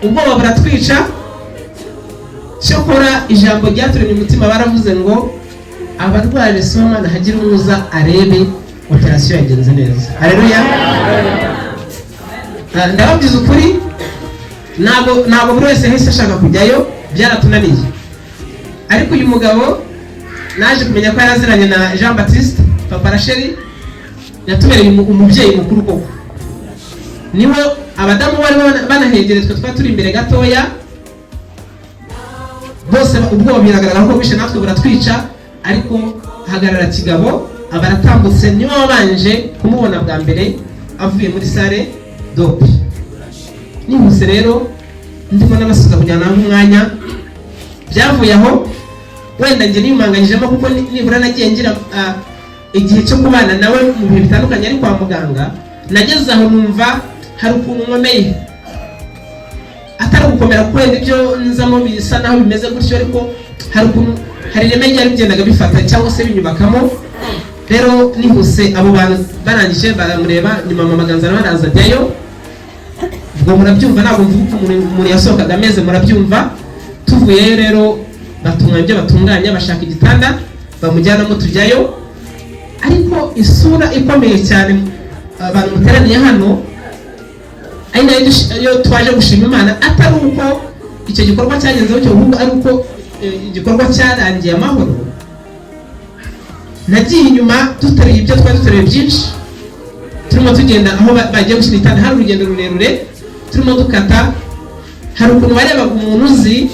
ubwoba buratwica. Cyokora ijambo ryaturemye umutima, baravuze ngo abarwaje Sibomana hagire umuza arebe operasiyo yagenze neza. Hareruya! Ndababwiza ukuri, ntabwo buri wese yahise ashaka kujyayo, byaratunaniye. Ariko uyu mugabo naje kumenya ko yaraziranye na Jean Baptiste Papa Rachel, yatubereye umubyeyi mukuru koko. Niwe abadamu bari banahegereye, twe twari turi imbere gatoya. Bose ubwoba biragaragara ko bishe, natwe buratwica, ariko hagarara kigabo, aba aratambutse, niwe wabanje kumubona bwa mbere avuye muri salle d'op. Nihuse rero, ndimo n'abasubiza kugira ngo umwanya byavuye aho, wenda njye niyumanganyijemo, kuko nibura nagiye ngira igihe cyo kubana nawe mu bihe bitandukanye ari kwa muganga. Nageze aho numva hari ukuntu nkomeye, atari ugukomera kuko wenda ibyo nzamo bisa naho bimeze gutyo, ariko hari ukuntu hari ireme ryari bigendaga bifata cyangwa se binyubakamo. Rero nihuse, abo bantu barangije baramureba, nyuma Mama Ganza nawe araza ajyayo. Ubwo murabyumva, ntabwo mvuga uko umuntu yasohokaga ameze, murabyumva. Tuvuyeyo rero, batunganya ibyo batunganya, bashaka igitanda bamujyanamo, tujyayo. Ariko isura ikomeye cyane abantu muteraniye hano, ari nayo yo twaje gushima Imana, atari uko icyo gikorwa cyagenzeho cyo, ahubwo ari uko igikorwa cyarangiye amahoro. Nagiye inyuma duteruye ibyo twari duteruye byinshi, turimo tugenda aho bagiye gushyira igitanda, hari urugendo rurerure turimo dukata. Hari ukuntu warebaga umuntu uzi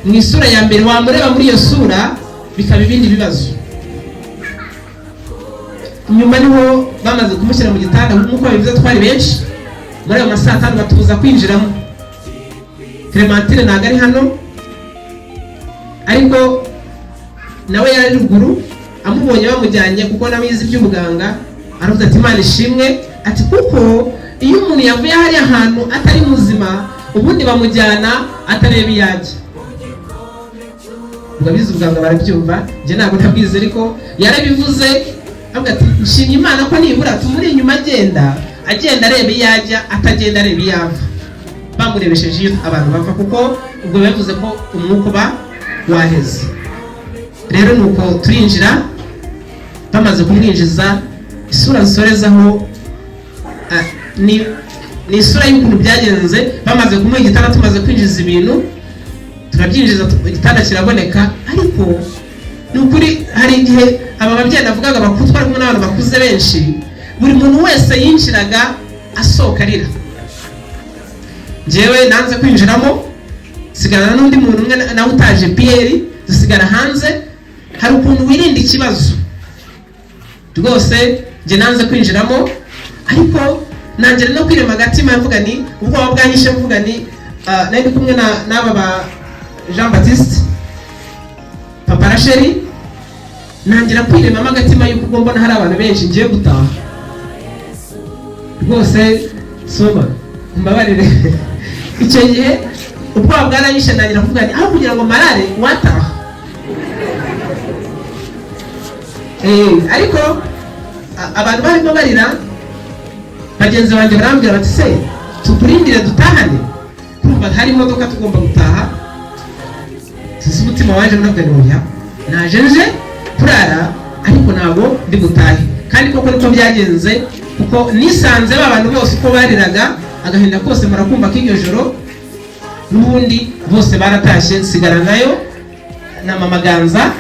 mu isura ya mbere, wamureba muri iyo sura bikaba ibindi bibazo. Nyuma niho bamaze kumushyira mu gitanda, nk'uko babivuze twari benshi muri ayo masaa 5, batubuza kwinjiramo. Clementine ntabwo ari hano, ariko nawe yari ari ruguru, amubonye bamujyanye, kuko nawe yize iby'ubuganga, aravuze ati: "Imana ishimwe," ati kuko iyo umuntu yavuye hariya hantu atari muzima, ubundi bamujyana atareba iyo ajya. Ubwo abize ubuganga barabyumva, njye ntabwo nabwize, ariko yarabivuze avuga ati: "Nshimye Imana ko nibura tumuri inyuma agenda, agenda areba iyo ajya, atagenda areba iyo ava, bamurebesheje iyo abantu bava," kuko ubwo bivuze ko umwuka uba waheze. Rero nuko turinjira, bamaze kumwinjiza, isura nsorezaho ni isura y'ukuntu byagenze. Bamaze kumuha igitanda, tumaze kwinjiza ibintu, turabyinjiza, igitanda kiraboneka. Ariko ni ukuri, hari igihe aba babyeyi navugaga bakuru, twari kumwe n'abantu bakuze benshi, buri muntu wese yinjiraga asohoka arira. Njyewe nanze kwinjiramo, sigarana n'undi muntu umwe nawe utaje, Pierre, dusigara hanze. Hari ukuntu wirinda ikibazo rwose, njye nanze kwinjiramo, ariko nangira no kwirema agatima, mvuga ni ubwoba bwanyishe, mvuga ni nari ndi kumwe n'aba ba Jean Baptiste Papa Rachel, nangira kwiremamo agatima yuko ubwo mbona hari abantu benshi ngiye gutaha. Rwose soma mbabarire, icyo gihe ubwoba bwaranyishe, nangira kuvuga nti aho kugira ngo marare wataha. Ariko abantu barimo barira, bagenzi banjye barambwira bati: "Se tukurindire dutahane?" Kumva hari imodoka, tugomba gutaha. Sinzi umutima waje, ndavuga nti: "Oya, naje nje kurara, ariko ntabwo ndi butahe." Kandi koko niko byagenze, kuko nisanze ba bantu bose uko bariraga agahinda kose, murakumva ko iryo joro n'ubundi bose baratashye, nsigara nayo na Mama Ganza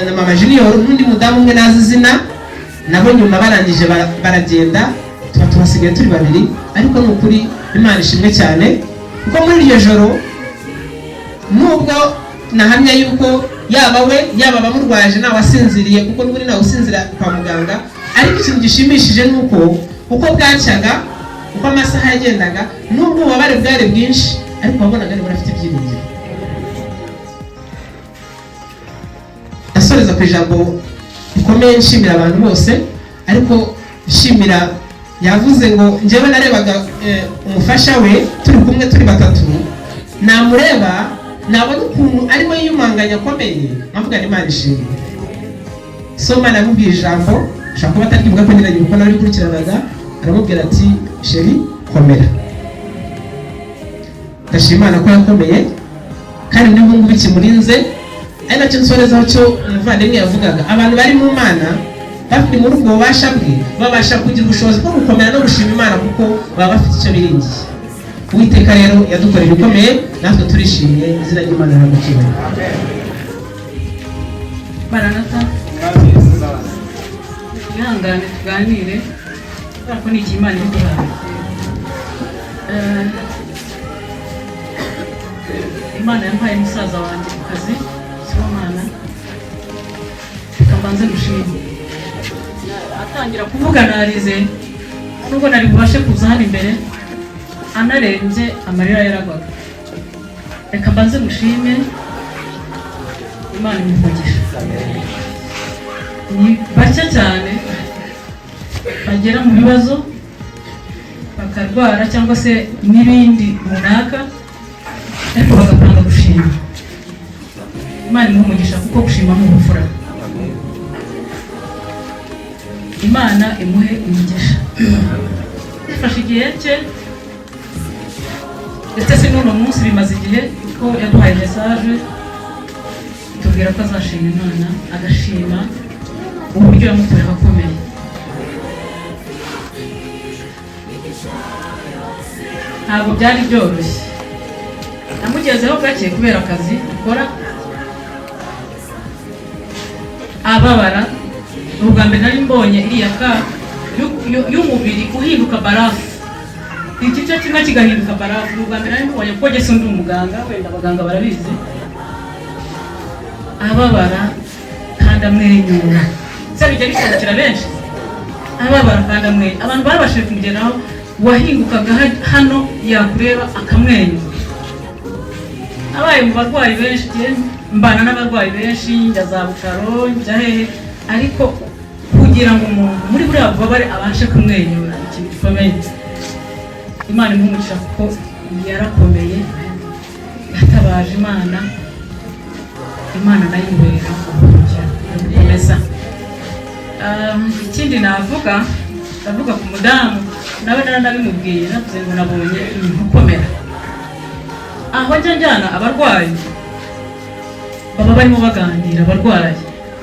na Mama Junior n'undi mudamu umwe nazi izina. Nabo nyuma barangije baragenda, tuba tubasigaye turi babiri. Ariko ni ukuri Imana ishimwe cyane, kuko muri iryo joro, nubwo nahamya yuko yaba we yaba abamurwaje ntawe asinziriye, kuko n'ubundi ntawe usinzira kwa muganga, ariko ikintu gishimishije ni uko uko bwacyaga, uko amasaha yagendaga, nubwo ububabare bwari bwinshi, Ariko wabonaga nibura afite ibyiringiro. Asoreza ku ijambo rikomeye, nshimira abantu bose, ariko nshimira yavuze ngo njyewe narebaga umufasha we turi kumwe turi batatu, namureba nabona ukuntu arimo yiyumanganya akomeye, nkavuga ni Imana ishimwe. Soma namubwiye ijambo, ashobora kuba ataryibuka ko nyine kuko nawe bikurikiranaga, aramubwira ati chéri, komera. Ndashima Imana ko yakomeye kandi n'ubu ngubu ikimurinze. Ari nacyo nsorezaho cyo umuvandimwe yavugaga, abantu bari mu Mana, bari muri ubwo bubasha bwe, babasha kugira ubushobozi bwo gukomera no gushima Imana kuko baba bafite icyo biringiye. Uwiteka rero yadukoreye ibikomeye, natwe turishimye, izina ry'Imana riragukiwe. Maranata, ihangane tuganire kubera ko ni igihe Imana iduhaye. Imana yampaye musaza wanjye ku kazi, Sibomana, reka mbanze mushime. Atangira kuvuga narize, nubwo nari bubashe kuza hano imbere, anarembye amarira yaragwaga. Reka mbanze mushime, Imana imuvugisha. Ni bake cyane bagera mu bibazo bakarwara cyangwa se n'ibindi runaka, ariko bagapanga gushima. Imana imuha umugisha kuko gushima ni ubupfura. Imana imuhe umugisha. Yafashe igihe cye, ndetse si n'uno munsi, bimaze igihe, kuko yaduhaye message tubwira ko azashima Imana, agashima uburyo yamukuyeho akomeye. Ntabwo byari byoroshye, namugezeho gake kubera akazi akora, ababara. Ni ubwa mbere nari mbonye iriya ka y'umubiri uhinduka barafu, igice kimwe kigahinduka barafu. Ni ubwa mbere nari mbonye, kuko njye sindi umuganga, wenda abaganga barabizi. Ababara kandi amwenyura, se bijya bishobokera benshi, ababara kandi amwenyura. Abantu babashije kumugeraho, wahingukaga hano yakureba akamwenyura. Abaye mu barwayi benshi, mbana n'abarwayi benshi, njya za Butaro, njya hehe, ariko kugira ngo umuntu muri buriya bubabare abashe kumwenyura, ikintu gikomeye. Imana imuha umugisha kuko yarakomeye, yatabaje Imana, Imana nayo imubera ubuhungiro, iramukomeza. Ikindi navuga, ndavuga ku mudamu nawe naranabimubwiye, navuze ngo nabonye umuntu ukomera. Aho njya njyana abarwayi baba barimo baganira, abarwayi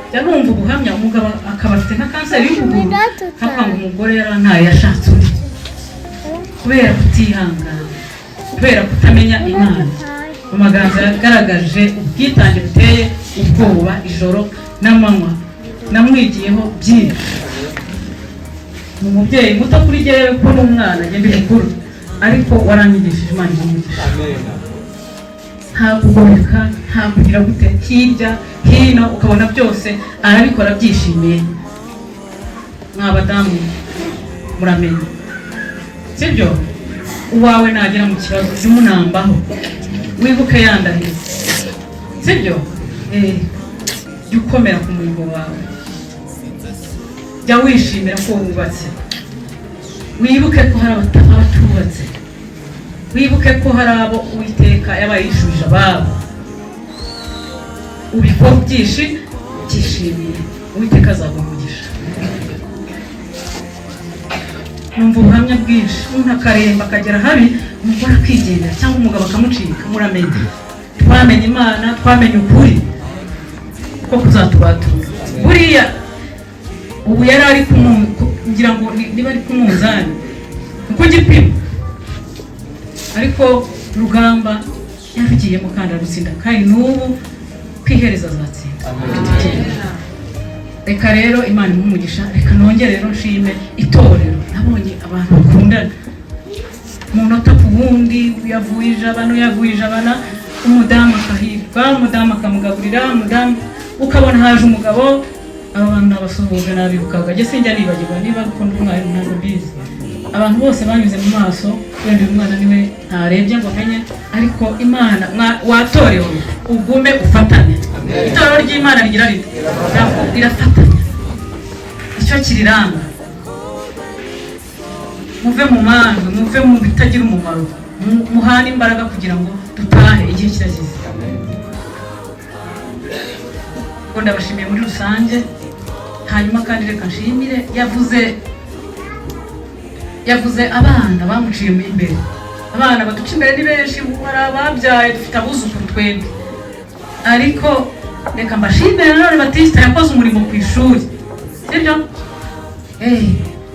njya numva ubuhamya, umugabo akaba afite nka kanseri y'ukuguru, akavuga ngo umugore yarantaye yashatse undi, kubera kutihangana, kubera kutamenya Imana. Mu magambo yagaragaje ubwitange buteye ubwoba ijoro n'amanywa, namwigiyeho byinshi. Ni umubyeyi muto kuri jyewe kuko ni umwana, njye ndi mukuru, ariko waranyigishije, Imana imugisha. Nta kugoreka, nta kugira gute, hirya hino ukabona byose arabikora byishimiye. Mwa badamu muramenye, sibyo? Uwawe nagera mu kibazo jya umunambaho, wibuke yandahiro, sibyo? Jya ukomera ku murimo wawe, jya wishimira ko wubatse, wibuke ko hari abatubatse, wibuke ko hari abo Uwiteka yabaye yishubije ababo. Ubikora byishimiye, Uwiteka azaguha umugisha. Numva ubuhamya bwinshi, umuntu akaremba akagera habi, umugore akigendera cyangwa umugabo akamucika. Muramenye, twamenye Imana, twamenye ukuri ko kuzatubatura. Buriya ubu yari ari kugira ngo niba ari ku munzani uko gipima, ariko rugamba yarugiyemo kandi arutsinda, kandi n'ubu kwihereza azatsinda. Reka rero Imana imuhe umugisha. Reka nongere rero nshime itorero, nabonye abantu bakundana umunota ku wundi, uyavuye ijabana, uyavuye ijabana, umudamu akahirwa, umudamu akamugaburira, umudamu ukabona haje umugabo. Aba bantu nabasuhuje nabibukaga, njye sinjya nibagirwa, niba ukunda umwarimu ntabwo mbizi. Abantu bose banyuze mu maso, wenda uyu mwana niwe ntarebye ngo amenye, ariko Imana watorewe ugume ufatane. Itorero ry'Imana rigira rite? Rirafatanya, icyo kiriranga. Muve mu manjwe, muve mu bitagira umumaro, muhane imbaraga kugira ngo dutahe igihe kirageze. Ubwo ndabashimiye muri rusange. Hanyuma kandi reka nshimire, yavuze abana bamuciye imbere. Abana baduca imbere ni benshi, hari ababyaye, dufite abuzukuru twebwe, ariko reka mbashimire nanone Batista yakoze umurimo ku ishuri, sibyo?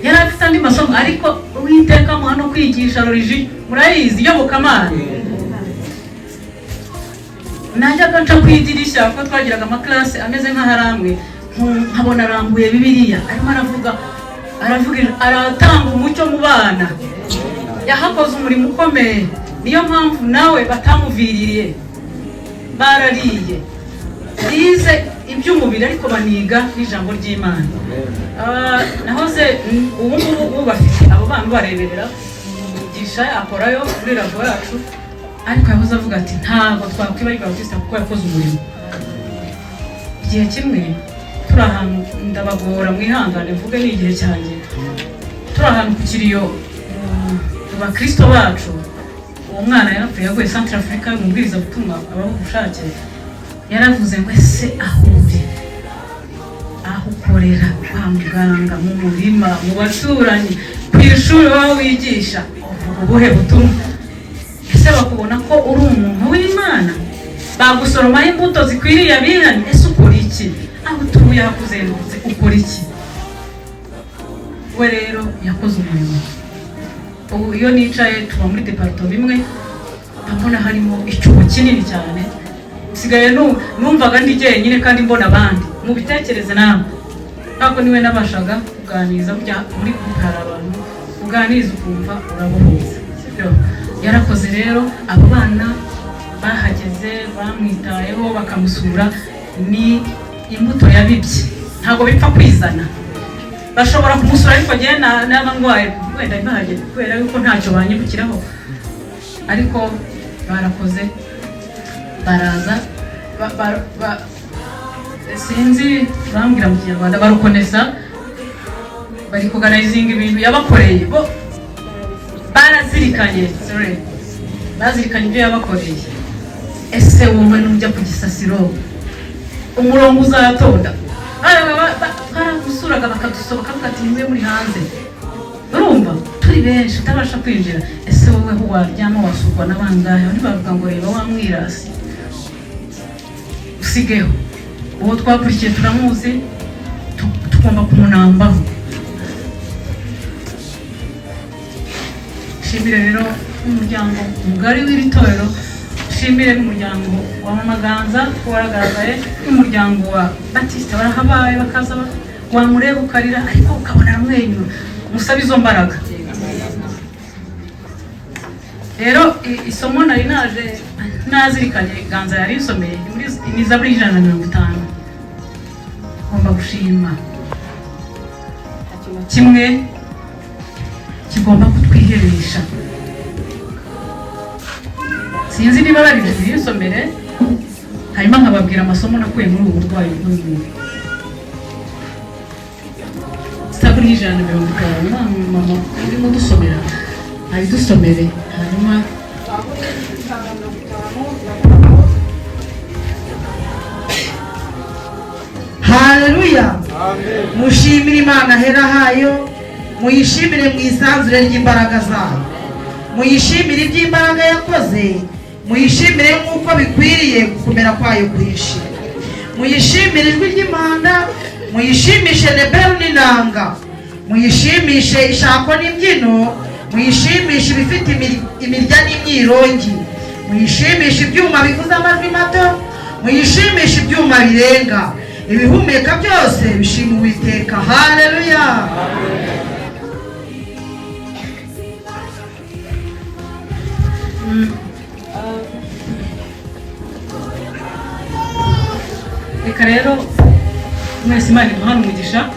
Yari afite andi masomo, ariko Uwiteka amuha no kwigisha religion, murayizi, iyobokamana. Najyaga nca ku idirishya kuko twagiraga amaklase ameze nk'ahari amwe, nkabona arambuye Bibiliya, arimo aravuga, aravuga, aratanga umucyo mu bana. Yahakoze umurimo ukomeye, niyo mpamvu nawe batamuviririye, barariye, bize iby'umubiri ariko baniga n'ijambo ry'Imana. Nahoze ubu ngubu ubu bafite abo bana bareberera Mugisha akorayo muri rabo yacu, ariko yahoze avuga ati ntabwo twakwibagirwa Batista kuko yakoze umurimo. Igihe kimwe turi ahantu, ndabagora mwihangane mvuge ni igihe cyanjye, turi ahantu ku kiriyo mu bakristo bacu, uwo mwana yarapfuye yaguye Central Africa, umubwirizabutumwa abaho ubushake yaravuze ngo ese aho uri, aho ukorera, kwa muganga, mu murima, mu baturanyi, ku ishuri waba wigisha, uvuga ubuhe butumwa? Ese bakubona ko uri umuntu w'Imana? Bagusoromaho imbuto zikwiriye abihanye? Ese ukora iki? Aho utuye hakuzengurutse ukora iki? We rero yakoze umurimo. Ubu iyo nicaye tuba muri departement imwe, ndabona harimo icyuho kinini cyane. Nsigaye numvaga ndi jyenyine kandi mbona abandi. Mubitekereze namwe, ntabwo niwe nabashaga kuganiriza. Burya muri groupe hari abantu uganiriza ukumva urabohotse, sibyo? Yarakoze rero, abo bana bahageze bamwitayeho bakamusura, ni imbuto yabibye, ntabwo bipfa kwizana. Bashobora kumusura ariko njyewe naba ndwaye wenda ntahagere kubera yuko ntacyo banyibukiraho, ariko barakoze baraza, sinzi bambwira mu Kinyarwanda, barukonesa, bari kuganizinga ibintu yabakoreye, bo barazirikanye, sorry, bazirikanye ibyo yabakoreye. Ese wowe nujya ku gisasiro umurongo uzatonda? Baramusuraga bakadusoba, bakavuga ati nimwe muri hanze, urumva turi benshi utabasha kwinjira. Ese wowe aho waryama wasurwa n'abangahe? Ntibavuga ngo reba wa mwirasi usigeho. Uwo twakurikiye turamuzi, tugomba kumunambaho. Nshimire rero umuryango mugari w'iri torero, nshimire n'umuryango wa Mama Ganza ko waragaragaye, n'umuryango wa Batista barahabaye, bakaza wamureba ukarira ariko ukabona aramwenyura. Musabe izo mbaraga. Rero isomo nari naje nazirikanye, Ganza yari isomeye ni Zaburi 150. Ngomba gushima kimwe kigomba kutwiheresha. Sinzi niba bari buyisomere, hanyuma nkababwira amasomo nakuye muri ubu burwayi bw'uyu muntu. Zaburi 150, mama urimo udusomera ayidusomere, hanyuma Haleluya. Mushimire Imana hera hayo, muyishimire mu isanzure ry'imbaraga zayo, muyishimire iby'imbaraga yakoze, muyishimire nk'uko bikwiriye gukomera kwayo kwinshi, muyishimire ijwi ry'impanda, muyishimishe neberu n'inanga, muyishimishe ishako n'imbyino, muyishimishe ibifite imirya n'imyirongi, muyishimishe ibyuma bivuza amajwi mato, muyishimishe ibyuma birenga, ibihumeka byose bishima Uwiteka. Haleluya. Reka rero mwese Imana iduhane umugisha.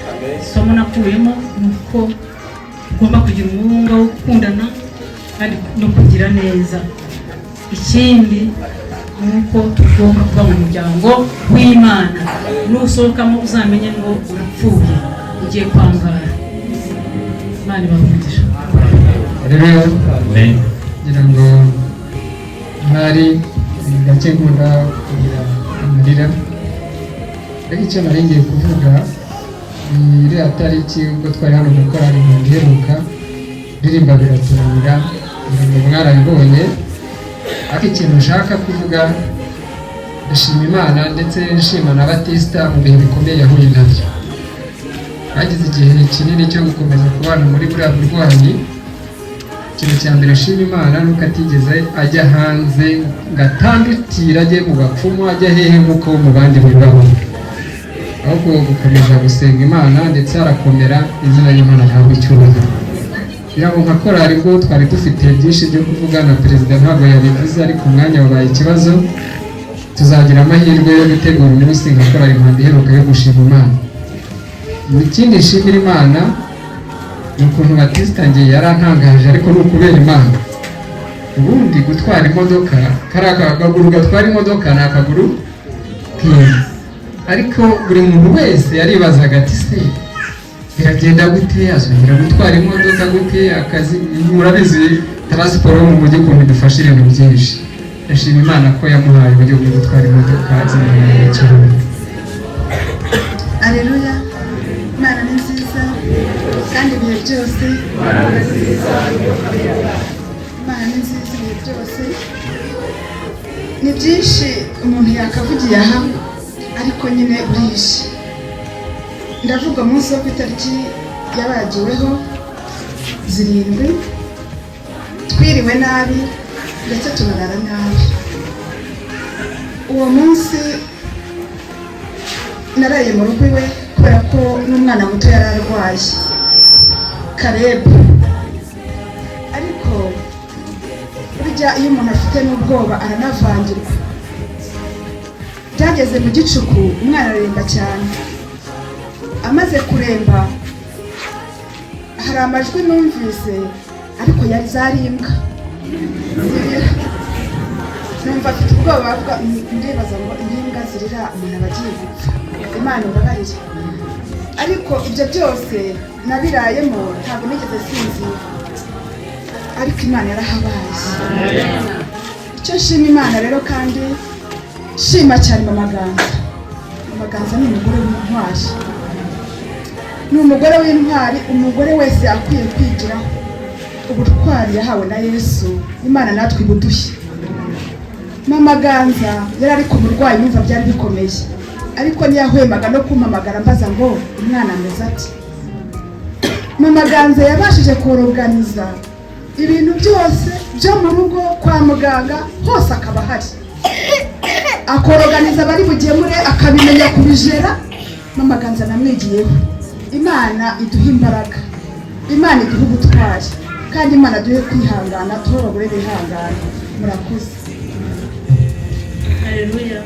Isomo nakuyemo ni uko Tugomba kugira umurunga wo gukundana kandi no kugira neza. Ikindi ni uko tugomba kuba mu muryango w'Imana. Nusohokamo uzamenye ngo urapfuye, ugiye kwangara. Imana ibahe umugisha. Rero ngira ngo ntari gake nkunda kugira amarira, ariko icyo nari ngiye kuvuga ni iriya tariki ubwo twari hano muri korali Impanda iheruka ririmba biratunanira, ngira ngo mwarabibonye. Ariko ikintu nshaka kuvuga, ndashima Imana ndetse nshima na Batista mu bihe bikomeye yahuye nabyo. Bagize igihe kinini cyo gukomeza kubana muri buriya burwayi. Ikintu cya mbere nshima Imana ni uko atigeze ajya hanze ngo atandukire, ajye mu bapfumu, ajye hehe nk'uko mu bandi bibaho, ahubwo gukomeza gusenga Imana ndetse arakomera, izina ry'Imana ntabwo icyubahiro. Kugira ngo nka korali bwo twari dufite byinshi byo kuvuga na perezida ntabwo yabivuze, ariko umwanya wabaye ikibazo. Tuzagira amahirwe yo gutegura umunsi nka korali Impanda iheruka yo gushima Imana. Ikindi nshimira Imana ni ukuntu Batista ngiye yarantangaje, ariko ni ukubera Imana. Ubundi gutwara imodoka, kariya kaguru gatwara imodoka ni akaguru keza, ariko buri muntu wese yaribazaga ati: "Se biragenda gute? Azongera gutwara imodoka gute?" Akazi murabizi, transport yo mu mujyi ukuntu idufasha ibintu byinshi. Ndashima Imana ko yamuhaye uburyo bwo gutwara imodoka z'ibintu. Aleluya! Imana ni nziza kandi ibihe byose. Imana ni nziza ibihe byose. Ni byinshi umuntu yakavugiye aha, ariko nyine burije. Ndavuga umunsi wo ku itariki yabagiweho 7, twiriwe nabi ndetse tunarara nabi. Uwo munsi naraye mu rugo iwe kubera ko n'umwana muto yari arwaye, Karebu. Ariko burya iyo umuntu afite n'ubwoba aranavangirwa. Byageze mu gicuku umwana araremba cyane. Amaze kuremba hari amajwi numvise, ariko yari zari imbwa zirira. Numva afite ubwoba, avuga, ndibaza ngo imbwa zirira umuntu aba agiye gupfa, Imana imbabarire. Ariko ibyo byose nabirayemo, ntabwo nigeze sinzira, ariko Imana yarahabaye. Icyo nshima Imana rero, kandi nshima cyane Mama Ganza. Mama Ganza ni umugore w'intwari, ni umugore w'intwari umugore wese akwiye kwigiraho. Ubutwari yahawe na Yesu, Imana natwe ibuduhe. Mama Ganza yari ari ku murwayi, yumva byari bikomeye, ariko ntiyahwemaga no kumpamagara mbaza ngo umwana ameze ati. Mama Ganza yabashije koroganiza ibintu byose byo mu rugo, kwa muganga hose akaba ahari, akoroganiza abari bugemure, akabimenya kubijera. Mama Ganza namwigiyeho. Imana iduhe imbaraga, Imana iduhe ubutwari, kandi Imana duhe kwihangana, tube abagore bihangana. Murakoze. Haleluya!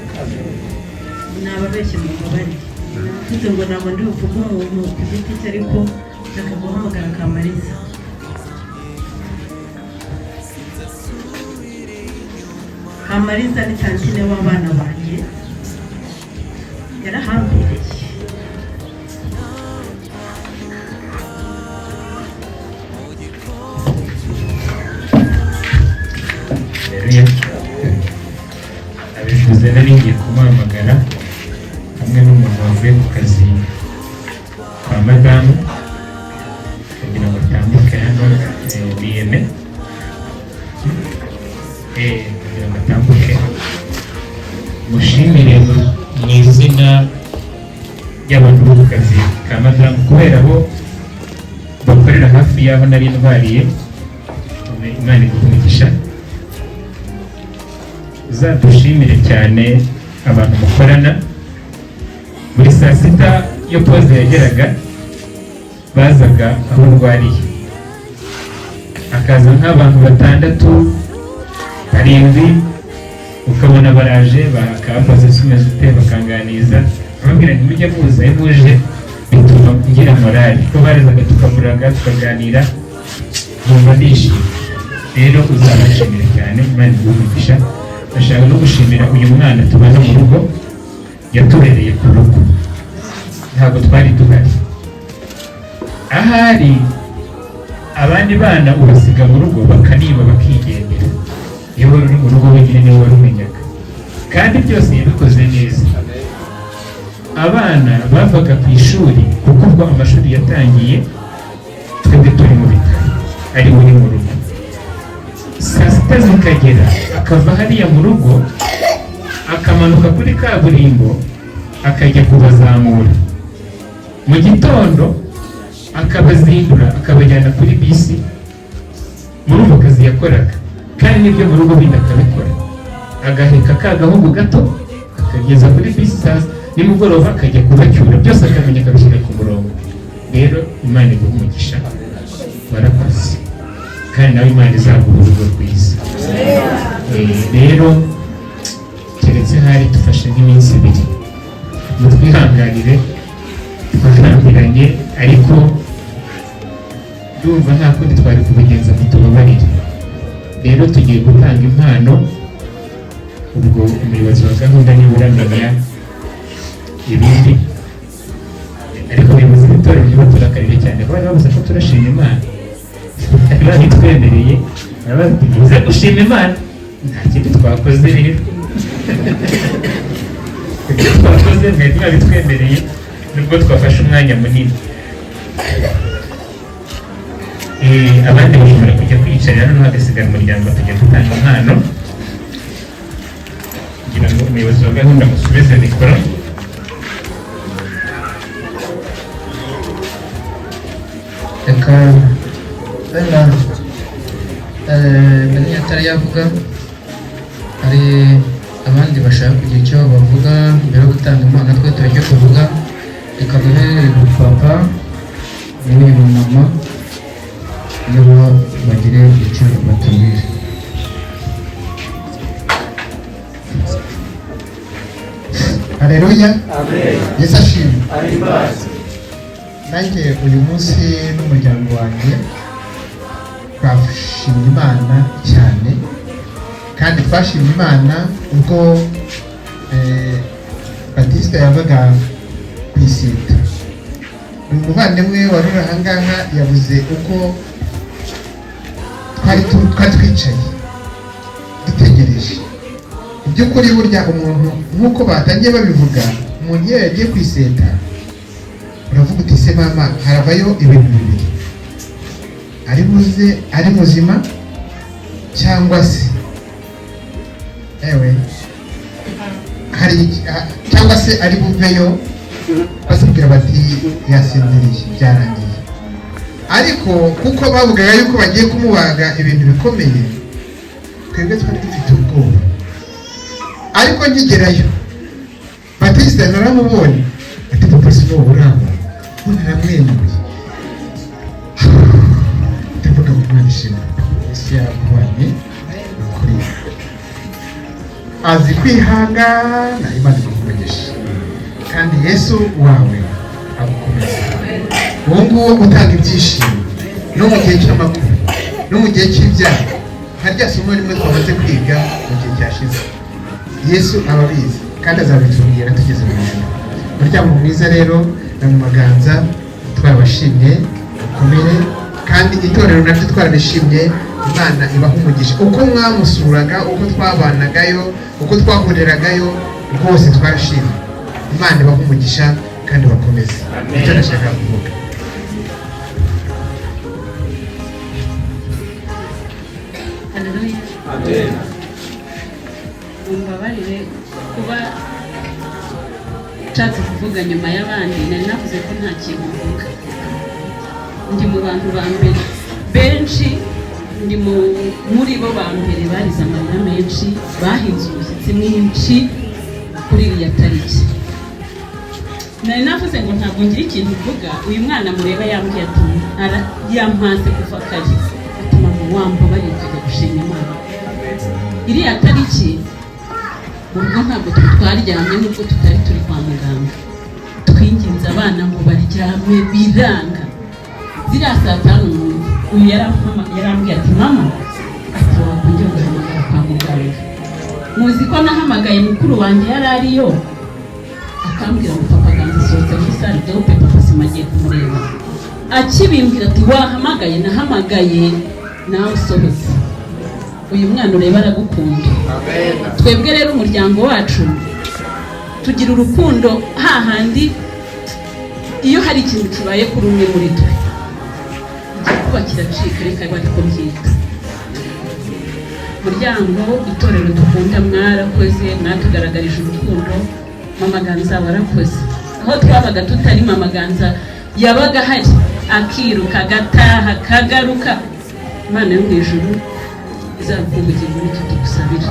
Nababeshye, mumbabarire. Mvuze ngo ntabwo ndi buvuge umuntu ku giti cye, ariko nshaka guhamagara Kamariza. Kamariza ni tantine w'abana banjye, yarahambiriye. Haleluya! Abivuze nari ngiye kumuhamagara hamwe n'umuntu wavuye ku kazi kwa madamu kugira ngo atambuke hano, biyeme, kugira ngo atambuke mushimire mu izina ry'abantu bo ku kazi ka madamu, kubera bo bakorera hafi y'aho nari ndwariye. Imana iguhe umugisha. Uzadushimire cyane abantu mukorana. Buri saa sita iyo pause yageraga bazaga aho ndwariye, hakaza nk'abantu batandatu, barindwi, ukabona baraje bakambaza ese umeze ute, bakanganiza, ababwira nti mujye muza, iyo muje bituma ngira morale, ko barazaga tukamuraga tukaganira. Nkumva ndishimye. Rero uzabashimira cyane, Imana iguhe umugisha. Ndashaka no gushimira uyu mwana tubana mu rugo, yatubereye ku rugo, ntabwo twari duhari. Ahari abandi bana ubasiga mu rugo bakaniba bakigendera, iyo wari uri mu rugo wenyine niwe warumenyaga, kandi byose yabikoze neza. Abana bavaga ku ishuri, kuko ubwo amashuri yatangiye twebwe turi mu bitaro, ari we uri mu rugo, saa sita zikagera akava hariya mu rugo akamanuka kuri kaburimbo akajya kubazamura, mu gitondo akabazindura akabajyana kuri bisi. Murumva akazi yakoraga, kandi n'ibyo mu rugo bindi akabikora, agaheka ka gahungu gato akageza kuri bisi, saa nimugoroba akajya kubacyura, byose akamenya akabishyira ku murongo. Rero Imana iguhe umugisha, warakoze, kandi nawe Imana izaguha urugo rwiza. Rero keretse hari dufashe nk'iminsi ibiri, mutwihanganire twarambiranye, ariko ndumva nta kundi twari kubigenza, mutubabarire. Rero tugiye gutanga impano, ubwo umuyobozi wa gahunda niwe uramenya ibindi, ariko abayobozi b'itorero ntibatuраkarire cyane, kuko bari bavuze ko turashima Imana, bari babitwemereye, barabaza ati muze gushima Imana, nta kindi twakoze. Rero ibyo twakoze mwari mwabitwemereye, nubwo twafashe umwanya munini. Abandi bashobora kujya kwiyicarira, noneho hagasigara umuryango, tujya gutanga impano. Kugira ngo umuyobozi wa gahunda amusubize mikoro. Reka wenda mbere atari yavuga, hari abandi bashaka kugira icyo bavuga mbere yo gutanga impano, twe tureke tuvuga. Reka duhe papa n'uyu mumama nibo bagire icyo batubwira. Haleluya. Yesu ashimwe. Nanjye uyu munsi n'umuryango wanjye twashimye Imana cyane, kandi twashimye Imana ubwo Batista yavaga ku iseta. Uyu muvandimwe wari uri aha ngaha yavuze uko twari twicaye dutegereje. By'ukuri burya umuntu nk'uko batangiye babivuga, umuntu iyo yagiye ku iseta uravuga uti se mama haravayo ibintu bibiri, ari buze ari muzima cyangwa se ewe hari cyangwa se ari buveyo basubwira bati yasinziriye byarangiye. Ariko kuko bavugaga yuko bagiye kumubaga ibintu bikomeye, twebwe twari dufite ubwoba. Ariko nkigerayo Batista naramubonye, ati papa sinubu uraho, none aramwenyuye. Ndavuga ngo Imana ishimwe, Yesu yarakubanye kuri azi kwihangana, Imana iguha, kandi Yesu wawe agukomeza. Uwo nguwo utanga ibyishimo no mu gihe cy'amakuba no mu gihe cy'ibyago, nka rya somo rimwe twamaze kwiga mu gihe cyashize, Yesu ababizi kandi azabitubwira tugeze mu ijuru. Muryango mwiza rero na mu maganza twabashimye mukomere, kandi itorero naryo twararishimye. Imana ibaha umugisha. Uko mwamusuraga, uko twabanagayo, uko twahureragayo, rwose twarashimye. Imana ibaha umugisha kandi bakomeze. Nicyo nashaka kuvuga. Haleluya. Mumbabarire kuba nshatse kuvuga nyuma y'abandi, nari navuze ko nta kintu mvuga. Ndi mu bantu ba mbere benshi, ndi muri bo ba mbere barize amarira menshi, bahinze umushyitsi mwinshi kuri iriya tariki. Nari navuze ngo ntabwo ngira ikintu mvuga. Uyu mwana mureba yambwiye ati yampaze kuva kare, ati mama wambabarire ukajya gushima Imana. Iriya tariki mu rugo ntabwo twaryamye, nubwo tutari turi kwa muganga. Twinginze abana ngo baryame biranga. Ziriya saa tanu uyu Yarambwiye ati: "Mama," ati, "wakongera ugahamagara kwa muganga." Muzi ko nahamagaye mukuru wanjye yari ariyo, akambwira ngo papa Ganza asohotse muri salle d'op, papa Sima agiye kumureba. Akibimbwira ati: "Wahamagaye?" Nahamagaye nawe usohotse. Uyu mwana ureba aragukunda. Twebwe rero umuryango wacu tugira urukundo hahandi iyo hari ikintu kibaye kuri umwe muri twe, igikuba kiracika, reka ariko mbyita. Muryango, itorero dukunda, mwarakoze, mwatugaragarije urukundo. Mama Ganza, warakoze. Aho twabaga tutari, mama Ganza yabaga ahari, akiruka agataha akagaruka. Imana yo mu ijuru izaguha ubugingo, nicyo tugusabira.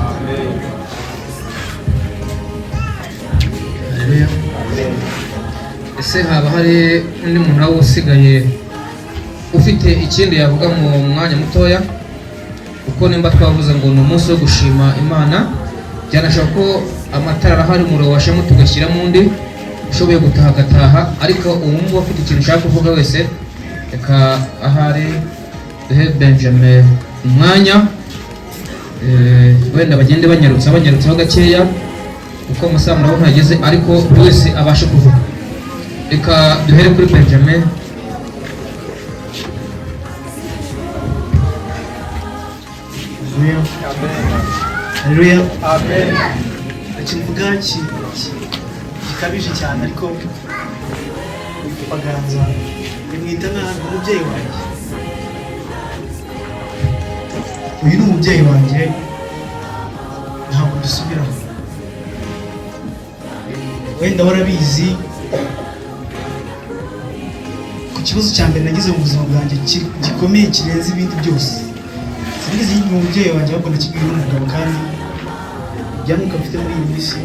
Haleluya. Ese haba hari undi muntu waba usigaye ufite ikindi yavuga mu mwanya mutoya? Kuko nimba twavuze ngo ni umunsi wo gushima Imana, byanashoboka ko amatara arahari, umuriro washamo tugashyiramo undi, ushoboye gutaha agataha. Ariko ubu ngubu afite ikintu ushaka kuvuga wese, reka ahari duhe Benjamin umwanya. Wenda bagende banyarutsa banyarutsaho gakeya, kuko amasaha murabona ageze, ariko buri wese abashe kuvuga. Reka duhere kuri Benjamin. Haleluya. Ntacyo mvuga gikabije cyane, ariko uyu Papa Ganza nimwita nk'umubyeyi wanjye. Uyu ni umubyeyi wanjye, ntabwo dusubiraho. Wenda warabizi, ku kibazo cya mbere nagize mu buzima bwanjye gikomeye kirenze ibindi byose, sinigeze nkibwira umubyeyi wanjye, ahubwo nakibwiwe n'umugabo, kandi ibyangombwa mfite muri iyi minsi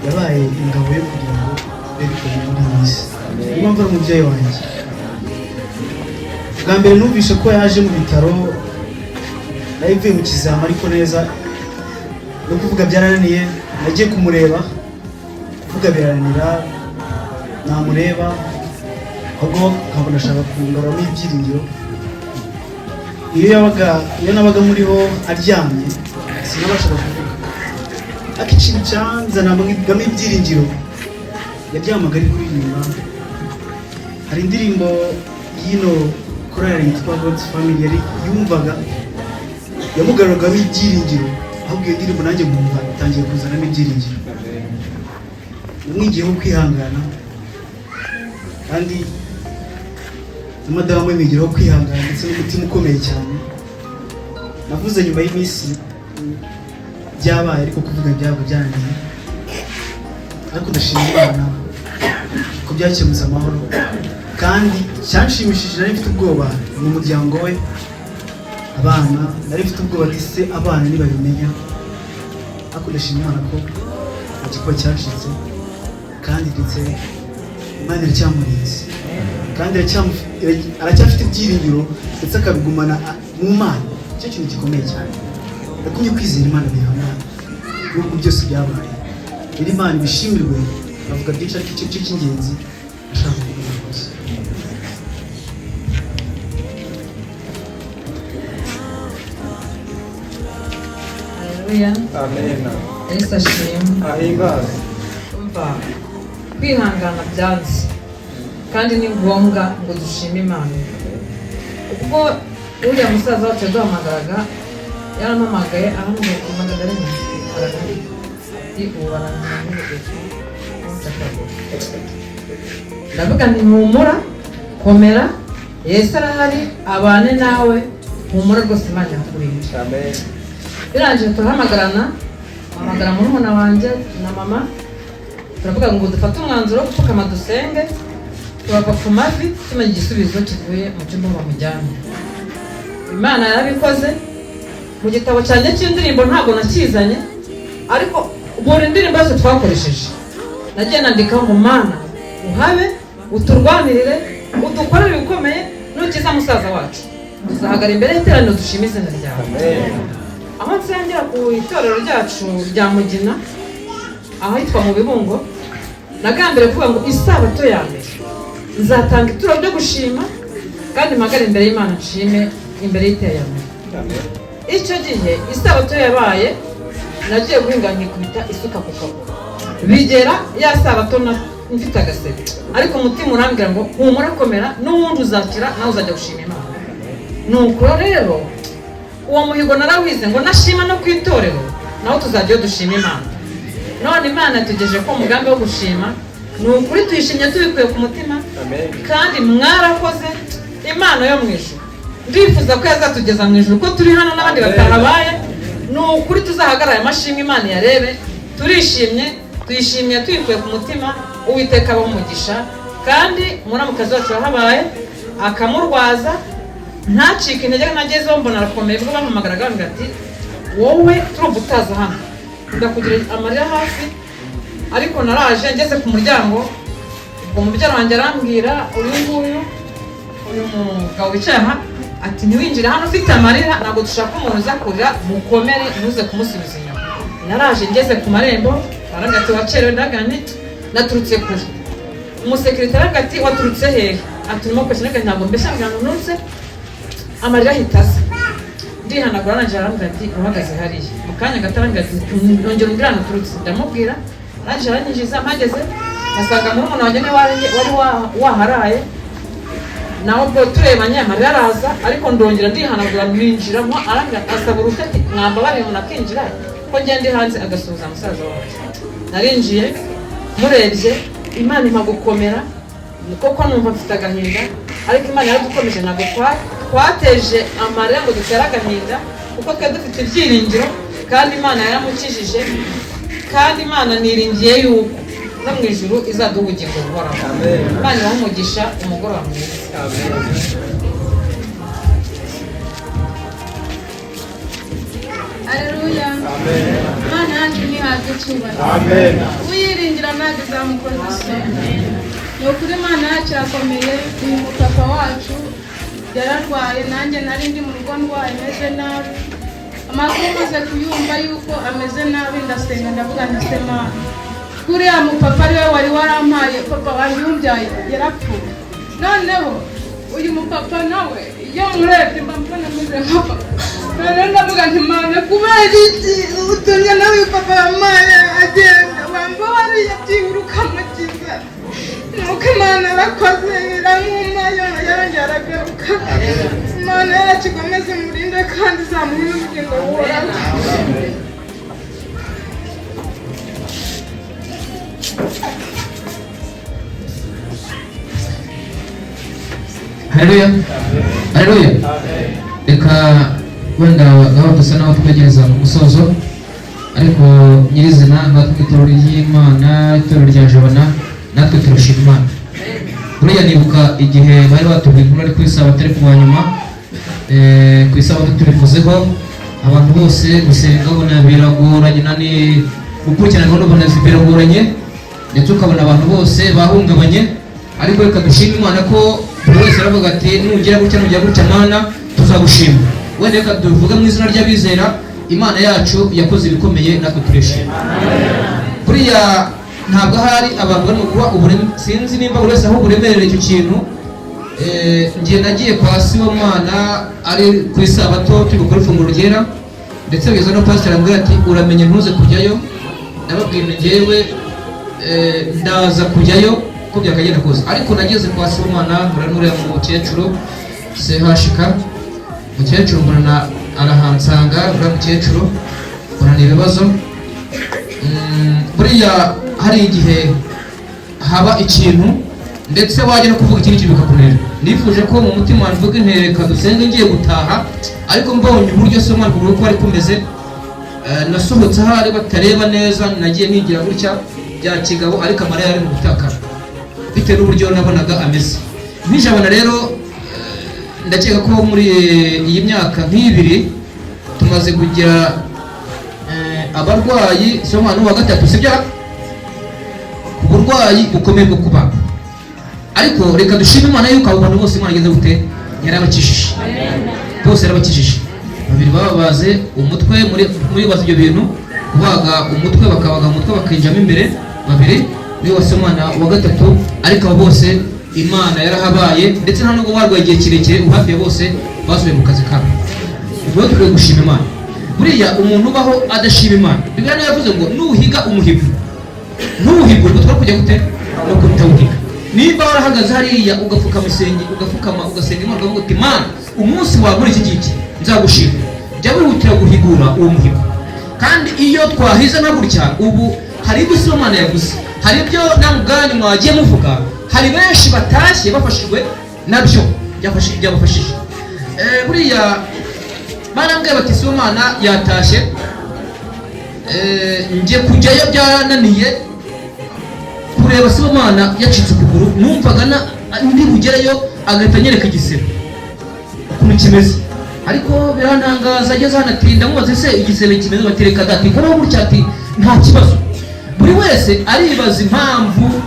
yabaye ingabo yo kugira ngo berekane muri iyi minsi. Niyo mpamvu ari umubyeyi wanjye. Bwa mbere numvise ko yaje mu bitaro, nari mvuye mu kizami, ariko neza no kuvuga byarananiye. Nagiye kumureba, kuvuga birananira, namureba ahubwo nkabona ashaka kungaruramo ibyiringiro. Iyo nabaga muriho aryamye, sinabashaga kuvuga, ariko ikintu cyanzanagamo ibyiringiro, yaryamaga ari kuririmba. Hari indirimbo y'ino korali yitwa God's Family yari yumvaga yamugaruragamo ibyiringiro, ahubwo iyo ndirimbo nanjye nkumva itangiye kuzanamo ibyiringiro. Namwigiyeho kwihangana, kandi na madamu we mwigiraho kwihangana ndetse n'umutima ukomeye cyane. Navuze nyuma y'iminsi byabaye, ariko kuvuga byabaga byananiye, ariko ndashima Imana ko byakemutse amahoro. Kandi icyanshimishije, nari mfite ubwoba ni umuryango we, abana, nari mfite ubwoba ati se abana ntibabimenya, ariko ndashima Imana ko igikuba cyacitse, kandi ndetse Imana iracyamurinze, kandi aracyafite ibyiringiro, ndetse akabigumana mu Mana. Icyo kintu gikomeye cyane, yakumye kwizera Imana bihamya nubwo byose byabaye. Rero Imana ibishimirwe. Bavuga byinshi, ariko icyo cyo cy'ingenzi ashaka kuvuga rwose. Haleluya. Amen. Yesu ashimwe. Ahimbaze. Umva, kwihangana byanze, kandi ni ngombwa ngo dushime Imana. Ubwo uriya musaza wacu yaduhamagaraga, yarampamagaye arambwira ati: "Magadarena," ati: "Ubu barananiye." Ndavuga nti: "Humura, komera, Yesu arahari abane nawe, humura rwose, Imana irakurinda." Amen. Birangije turahamagarana, mpamagara murumuna wanjye na mama, turavuga ngo dufate umwanzuro wo gupfukama dusenge, turava ku mavi tumenya igisubizo kivuye mu cyumba bamujyanye. Imana yarabikoze. Mu gitabo cyanjye cy'indirimbo ntabwo nakizanye, ariko buri ndirimbo yose twakoresheje nagiye nandikaho ngo: "Mana uhabe, uturwanirire, udukorere ibikomeye, nukiza musaza wacu tuzahagara imbere y'iteraniro dushime izina ryawe." Aho nsengera ku itorero ryacu rya Mugina, ahitwa mu Bibungo, nagambiriye kuvuga ngo isabato ya mbere nzatanga ituro ryo gushima. Kandi mpagare imbere y'Imana nshime imbere y'iterambere. Icyo gihe isabato yabaye, nagiye guhinga nkikubita isuka ku kaguru, bigera ya sabato mfite agasebe, ariko umutima urambwira ngo humura, komera, n'ubundi uzakira, nawe uzajya gushima Imana. Nuko rero uwo muhigo narawize ngo nashima no ku itorero naho tuzajyayo dushima Imana. None Imana yatugejeje ko umugambi wo gushima ni ukuri tuyishimye tubikuye ku mutima, kandi mwarakoze. Imana yo mu ijuru ndifuza ko yazatugeza mu ijuru, ko turi hano n'abandi batahabaye. Ni ukuri tuzahagarara amashimwe Imana yarebe. Turishimye, tuyishimiye tuyikuye ku mutima. Uwiteka abahe umugisha. Kandi muramukazi wacu wahabaye akamurwaza ntacike intege, nagezeho mbona arakomeye. Ubwo bampamagaraga bambwira ati wowe turumva utaza hano, ndakugira amarira hafi. Ariko naraje ngeze ku muryango, ubwo mubyara wanjye arambwira, uyu nguyu, uyu mugabo wicaye aha, ati ntiwinjire hano ufite amarira, ntabwo dushaka umuntu uza kurira, mukomere ntuze kumusubiza inyuma. Naraje ngeze ku marembo arambwira ati wacerewe, ndagane naturutse kure. Umusekirite arambwira ati waturutse hehe? Ati urimo kwesha, ntabwo mbeshya ngo nturutse. Amarira ahita aza, ndihanagura, arangije arambwira ati uhagaze hariya. Mu kanya gato arambwira ati nongera umbwira ahantu uturutse, ndamubwira. Arangije aranyinjiza, mpageze asanga murumuna wanjye niwe wari waharaye, nawe ubwo turebanye amarira araza, ariko ndongera ndihanagura ninjiramo. Arambwira asaba uruhushya ati mwambabariye umuntu akinjira ko ngenda hanze agasuhuza musaza wacu. Narinjiye murebye, Imana impa gukomera koko numva mfite agahinda, ariko Imana yaradukomeje, ntabwo twateje amarira ngo dutere agahinda, kuko twari dufite ibyiringiro, kandi Imana yaramukijije, kandi Imana niringiye yuko no mu ijuru izaduha ubugingo buhoraho. Imana ibahe umugisha, umugoroba mwiza. Haleluya. Imana yacu ntihabwe icyubahiro. Uyiringira ntabwo izamukoza isoni. Ni ukuri Imana yacu irakomeye. Uyu mupapa wacu yararwaye, nanjye nari ndi mu rugo ndwaye meze nabi. Amakuru maze kuyumva yuko ameze nabi, ndasenga ndavuga nti se Mana, kuriya mupapa ariwe wari warampaye, papa wanjye umbyaye yarapfuye. Noneho uyu mupapa nawe iyo murebye mba mbona ameze nka papa. Noneho ndavuga nti Mana, kubera iki utumye nawe uyu papa wampaye agenda, wambabariye byibura ukamukiza. Nuko Imana yarakoze iramwuma, yarongera aragaruka. Imana yacu ikomeze imurinde kandi izamuhe n'ubugingo buhoraho. Haleluya. Haleluya. Reka wenda gahunda dusa naho twegereza mu musozo, ariko nyirizina natwe itorero ry'Imana, itorero rya Jabana, natwe turashima Imana. Buriya nibuka igihe bari batubwiye inkuru ari ku isabato, ari ku wa nyuma, ku isabato tubivuzeho, abantu bose gusenga ubona biragoranye, nani gukurikirana gahunda ubona biragoranye, ndetse ukabona abantu bose bahungabanye. Ariko reka dushime Imana ko buri wese aravuga ati nugera gutya, nugera gutya Mana tuzagushima. Wenda reka tuvuge mu izina ry'abizera, Imana yacu yakoze ibikomeye, natwe turishima. Buriya ntabwo ahari abantu barimo guha ubureme, sinzi nimba buri wese aho uburemerera icyo kintu. Njye nagiye kwa Sibomana ari ku isabato turi gukora ifunguro ryera, ndetse bigeze no pastor arambwira ati uramenye ntuze kujyayo. Nababwiye nti njyewe ndaza kujyayo uko byakagenda kose. Ariko nageze kwa Sibomana mpura n'uriya mukecuru CHK, mukecuru mbona arahansanga, uriya mukecuru mbona ni ibibazo. Buriya hari igihe haba ikintu ndetse wajya no kuvuga ikindi kintu bikakunanira. Nifuje ko mu mutima wanjye mvuga nti reka dusenge ngiye gutaha, ariko mbonye uburyo Sibomana ukuguru ko ari kumeze, nasohotse ahari batareba neza, nagiye nigira gutya bya kigabo, ariko amarira yari mu gutakara bitewe n'uburyo nabonaga ameze. Nkijabana rero, ndakeka ko muri iyi myaka nk'ibiri tumaze kugira abarwayi, Sibomana wa gatatu, sibyo? Ku burwayi bukomeye bwo kubaga. Ariko reka dushime Imana yuko abo bantu bose Imana igeze gute, yarabakijije. Bose yarabakijije. Babiri babaze umutwe muri baze ibyo bintu, kubaga umutwe, bakabaga umutwe bakinjamo imbere, babiri niwe wase umwana wa gatatu, ariko abo bose Imana yarahabaye, ndetse nta nubwo barwaye igihe kirekire, ubu hafi ya bose basubiye mu kazi kabo. Ubwo rero dukwiye gushima Imana. Buriya umuntu ubaho adashima Imana, Bibiliya niyo yavuze ngo nuhiga umuhigo ntuwuhigure, ubwo twari kujya gute no kutawuhiga. Nimba warahagaze hariya ugapfukama isenge, ugapfukama ugasenga Imana, ukavuga uti Mana umunsi wagura iki ngiki nzagushima, jya wihutira guhigura uwo muhigo. Kandi iyo twahize nka gutya, ubu hari ibyo Sibomana yavuze, hari ibyo namwe ubwanyu mwagiye muvuga, hari benshi batashye bafashijwe nabyo, byabafashije. Buriya barambwiye bati Sibomana yatashye, njye kujyayo byarananiye kureba Sibomana yacitse ukuguru, numvaga ndi bugereyo agahita anyereka igisebe ukuntu kimeze, ariko birantangaza ageze hano ati ndamubaze se igisebe kimeze, bati reka dati nkoraho gutya, ati nta kibazo. Buri wese aribaza impamvu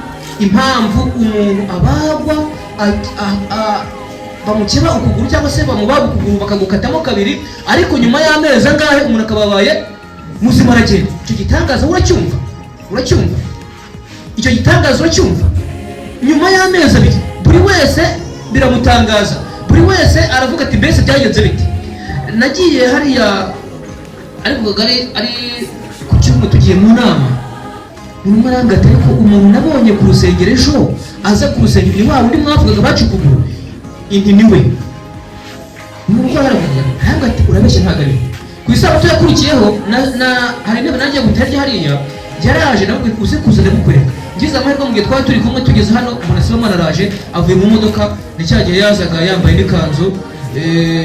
umuntu abagwa bamukeba ukuguru cyangwa se bamubaga ukuguru bakagukatamo kabiri, ariko nyuma y'amezi angahe umuntu akababaye muzima aragenda. Icyo gitangaza uracyumva? Uracyumva? Icyo gitangaza uracyumva? Nyuma y'amezi abiri buri wese biramutangaza, buri wese aravuga ati mbese byagenze bite? Nagiye hariya ari ku kagari, ari ku cyumweru tugiye mu nama, umuntu arambwira ati ariko umuntu nabonye ku rusengero ejo aza ku rusengero ni wa wundi mwavugaga baca ukuguru, inti ni we. Umuntu aravuga arambwira ati urabeshya ntabwo ari we. Ku isabato yakurikiyeho hari intebe nanjye gutera hariya, yaraje nawe uze kuza ndamukwereka. Ngize amahirwe mu gihe twari turi kumwe tugeze hano, umuntu Sibomana araje avuye mu modoka, ni cya gihe yazaga yambaye n'ikanzu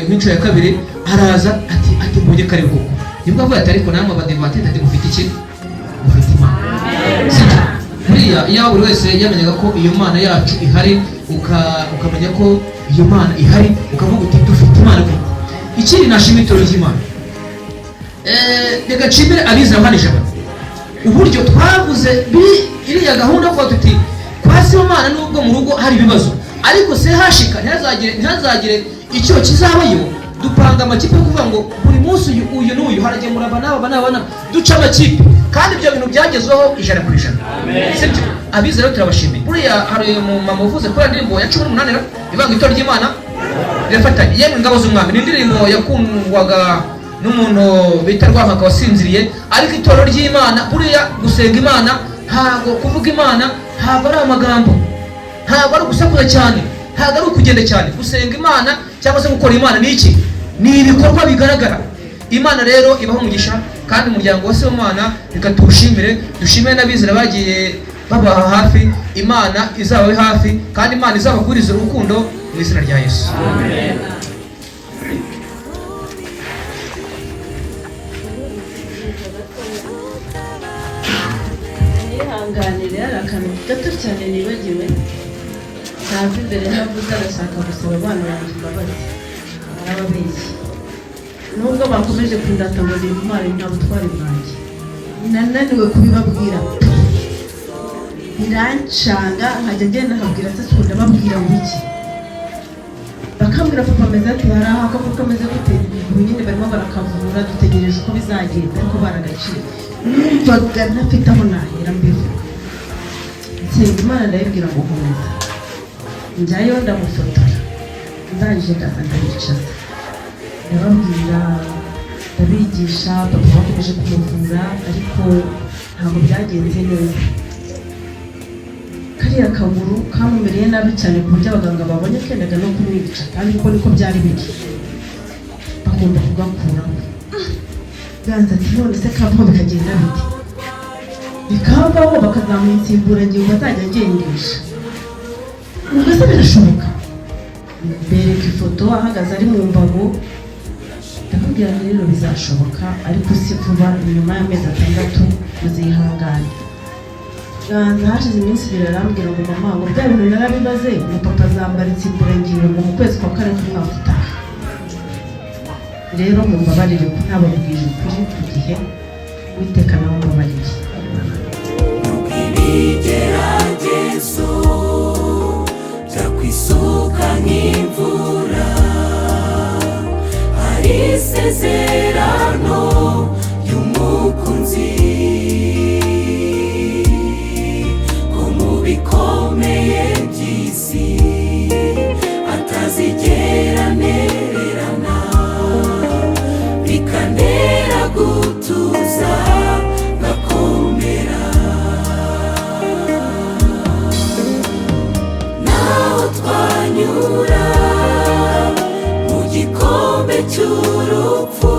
nk'inshuro ya kabiri, araza ati mbonye kare koko. Nibwo avuye ati ariko namwe abadivantisite ati mufite iki? Mufite Imana. Sibyo? Buriya iyo buri wese yamenyaga ko iyo Mana yacu ihari, ukamenya ko iyo Mana ihari, ukavuga uti dufite Imana koko. Ikindi nashima itorero ry'Imana, reka nshimire abizera hano ijana uburyo twavuze iriya gahunda ko tuti kwa Sibomana nubwo mu rugo hari ibibazo, ariko se hashika ntihazagire icyo kizabayo. Dupanga amakipe yo kuvuga ngo buri munsi uyu n'uyu haragemura aba n'aba n'aba n'aba, duca amakipe, kandi ibyo bintu byagezweho 100%. Sibyo? Abizera turabashimiye. Buriya hari umumama uvuze kuri indirimbo ya 18 ivuga ngo itorero ry'Imana rirafatanye, yemwe ingabo z'umwami. Ni indirimbo yakundwaga n'umuntu bita Rwankaka wasinziriye, ariko itorero ry'Imana, buriya gusenga Imana ntabwo kuvuga Imana ntabwo ari amagambo, ntabwo ari ugusakuza cyane, ntabwo ari ukugenda cyane. Gusenga Imana cyangwa se gukora Imana ni iki? Ni ibikorwa bigaragara. Imana rero ibaho umugisha, kandi umuryango wa Sibomana reka tuwushimire, dushimire n'abizera bagiye babaha hafi. Imana izababe hafi, kandi Imana izabagurize urukundo mu izina rya Yesu. Amen. Nihanganire hari akantu gato cyane nibagiwe, ntazi imbere ntavuze, arashaka gusaba abana banjye imbabazi, arababeshya. Nubwo bakomeje kundata ngo ni intwari, nta butwari bwanjye, nananiwe kubibabwira birancanga, nkajya ngenda nkabwira se ndababwira ngo iki, bakambwira papa ameze ati hari aho akavuga kameze gute, ubu nyine barimo barakavura dutegereje uko bizagenda, ariko baragacira. Numvaga ntafite aho nahera mbivuga, nsenga Imana ndayibwira ngo komeza, njyayo ndamufotora, ndangije ndaza ndabicaza, ndababwira ndabigisha. Papa bakomeje kumuvura ariko ntabwo byagenze neza, kariya kaguru kamumereye nabi cyane ku buryo abaganga babonye kendaga no kumwica, kandi kuko niko byari biri, bagomba kugakuramo. Ganza ati none se kavaho bikagenda bite? Bikavaho bakazamuha insimburangingo azajya agendesha. Ubwo se birashoboka? Bereka ifoto ahagaze ari mu mbago, ndamubwira nti rero bizashoboka ariko si vuba, nyuma y'amezi 6 muzihangane. Ganza hashize iminsi ibiri arambwira ngo mama ngo bya bintu narabibaze, ngo papa azambara insimburangingo ngo mu kwezi kwa kane k'umwaka utaha. Rero mumbabarire ko ntababwije ukuri ku gihe, Uwiteka nawe mbabarire. Ibigeragezo byakwisuka nk'imvura, hari isezerano ry'umukunzi ko mu bikomeye by'isi Bikantera gutuza ngakomera. Naho twanyura mu gikombe cy'urupfu.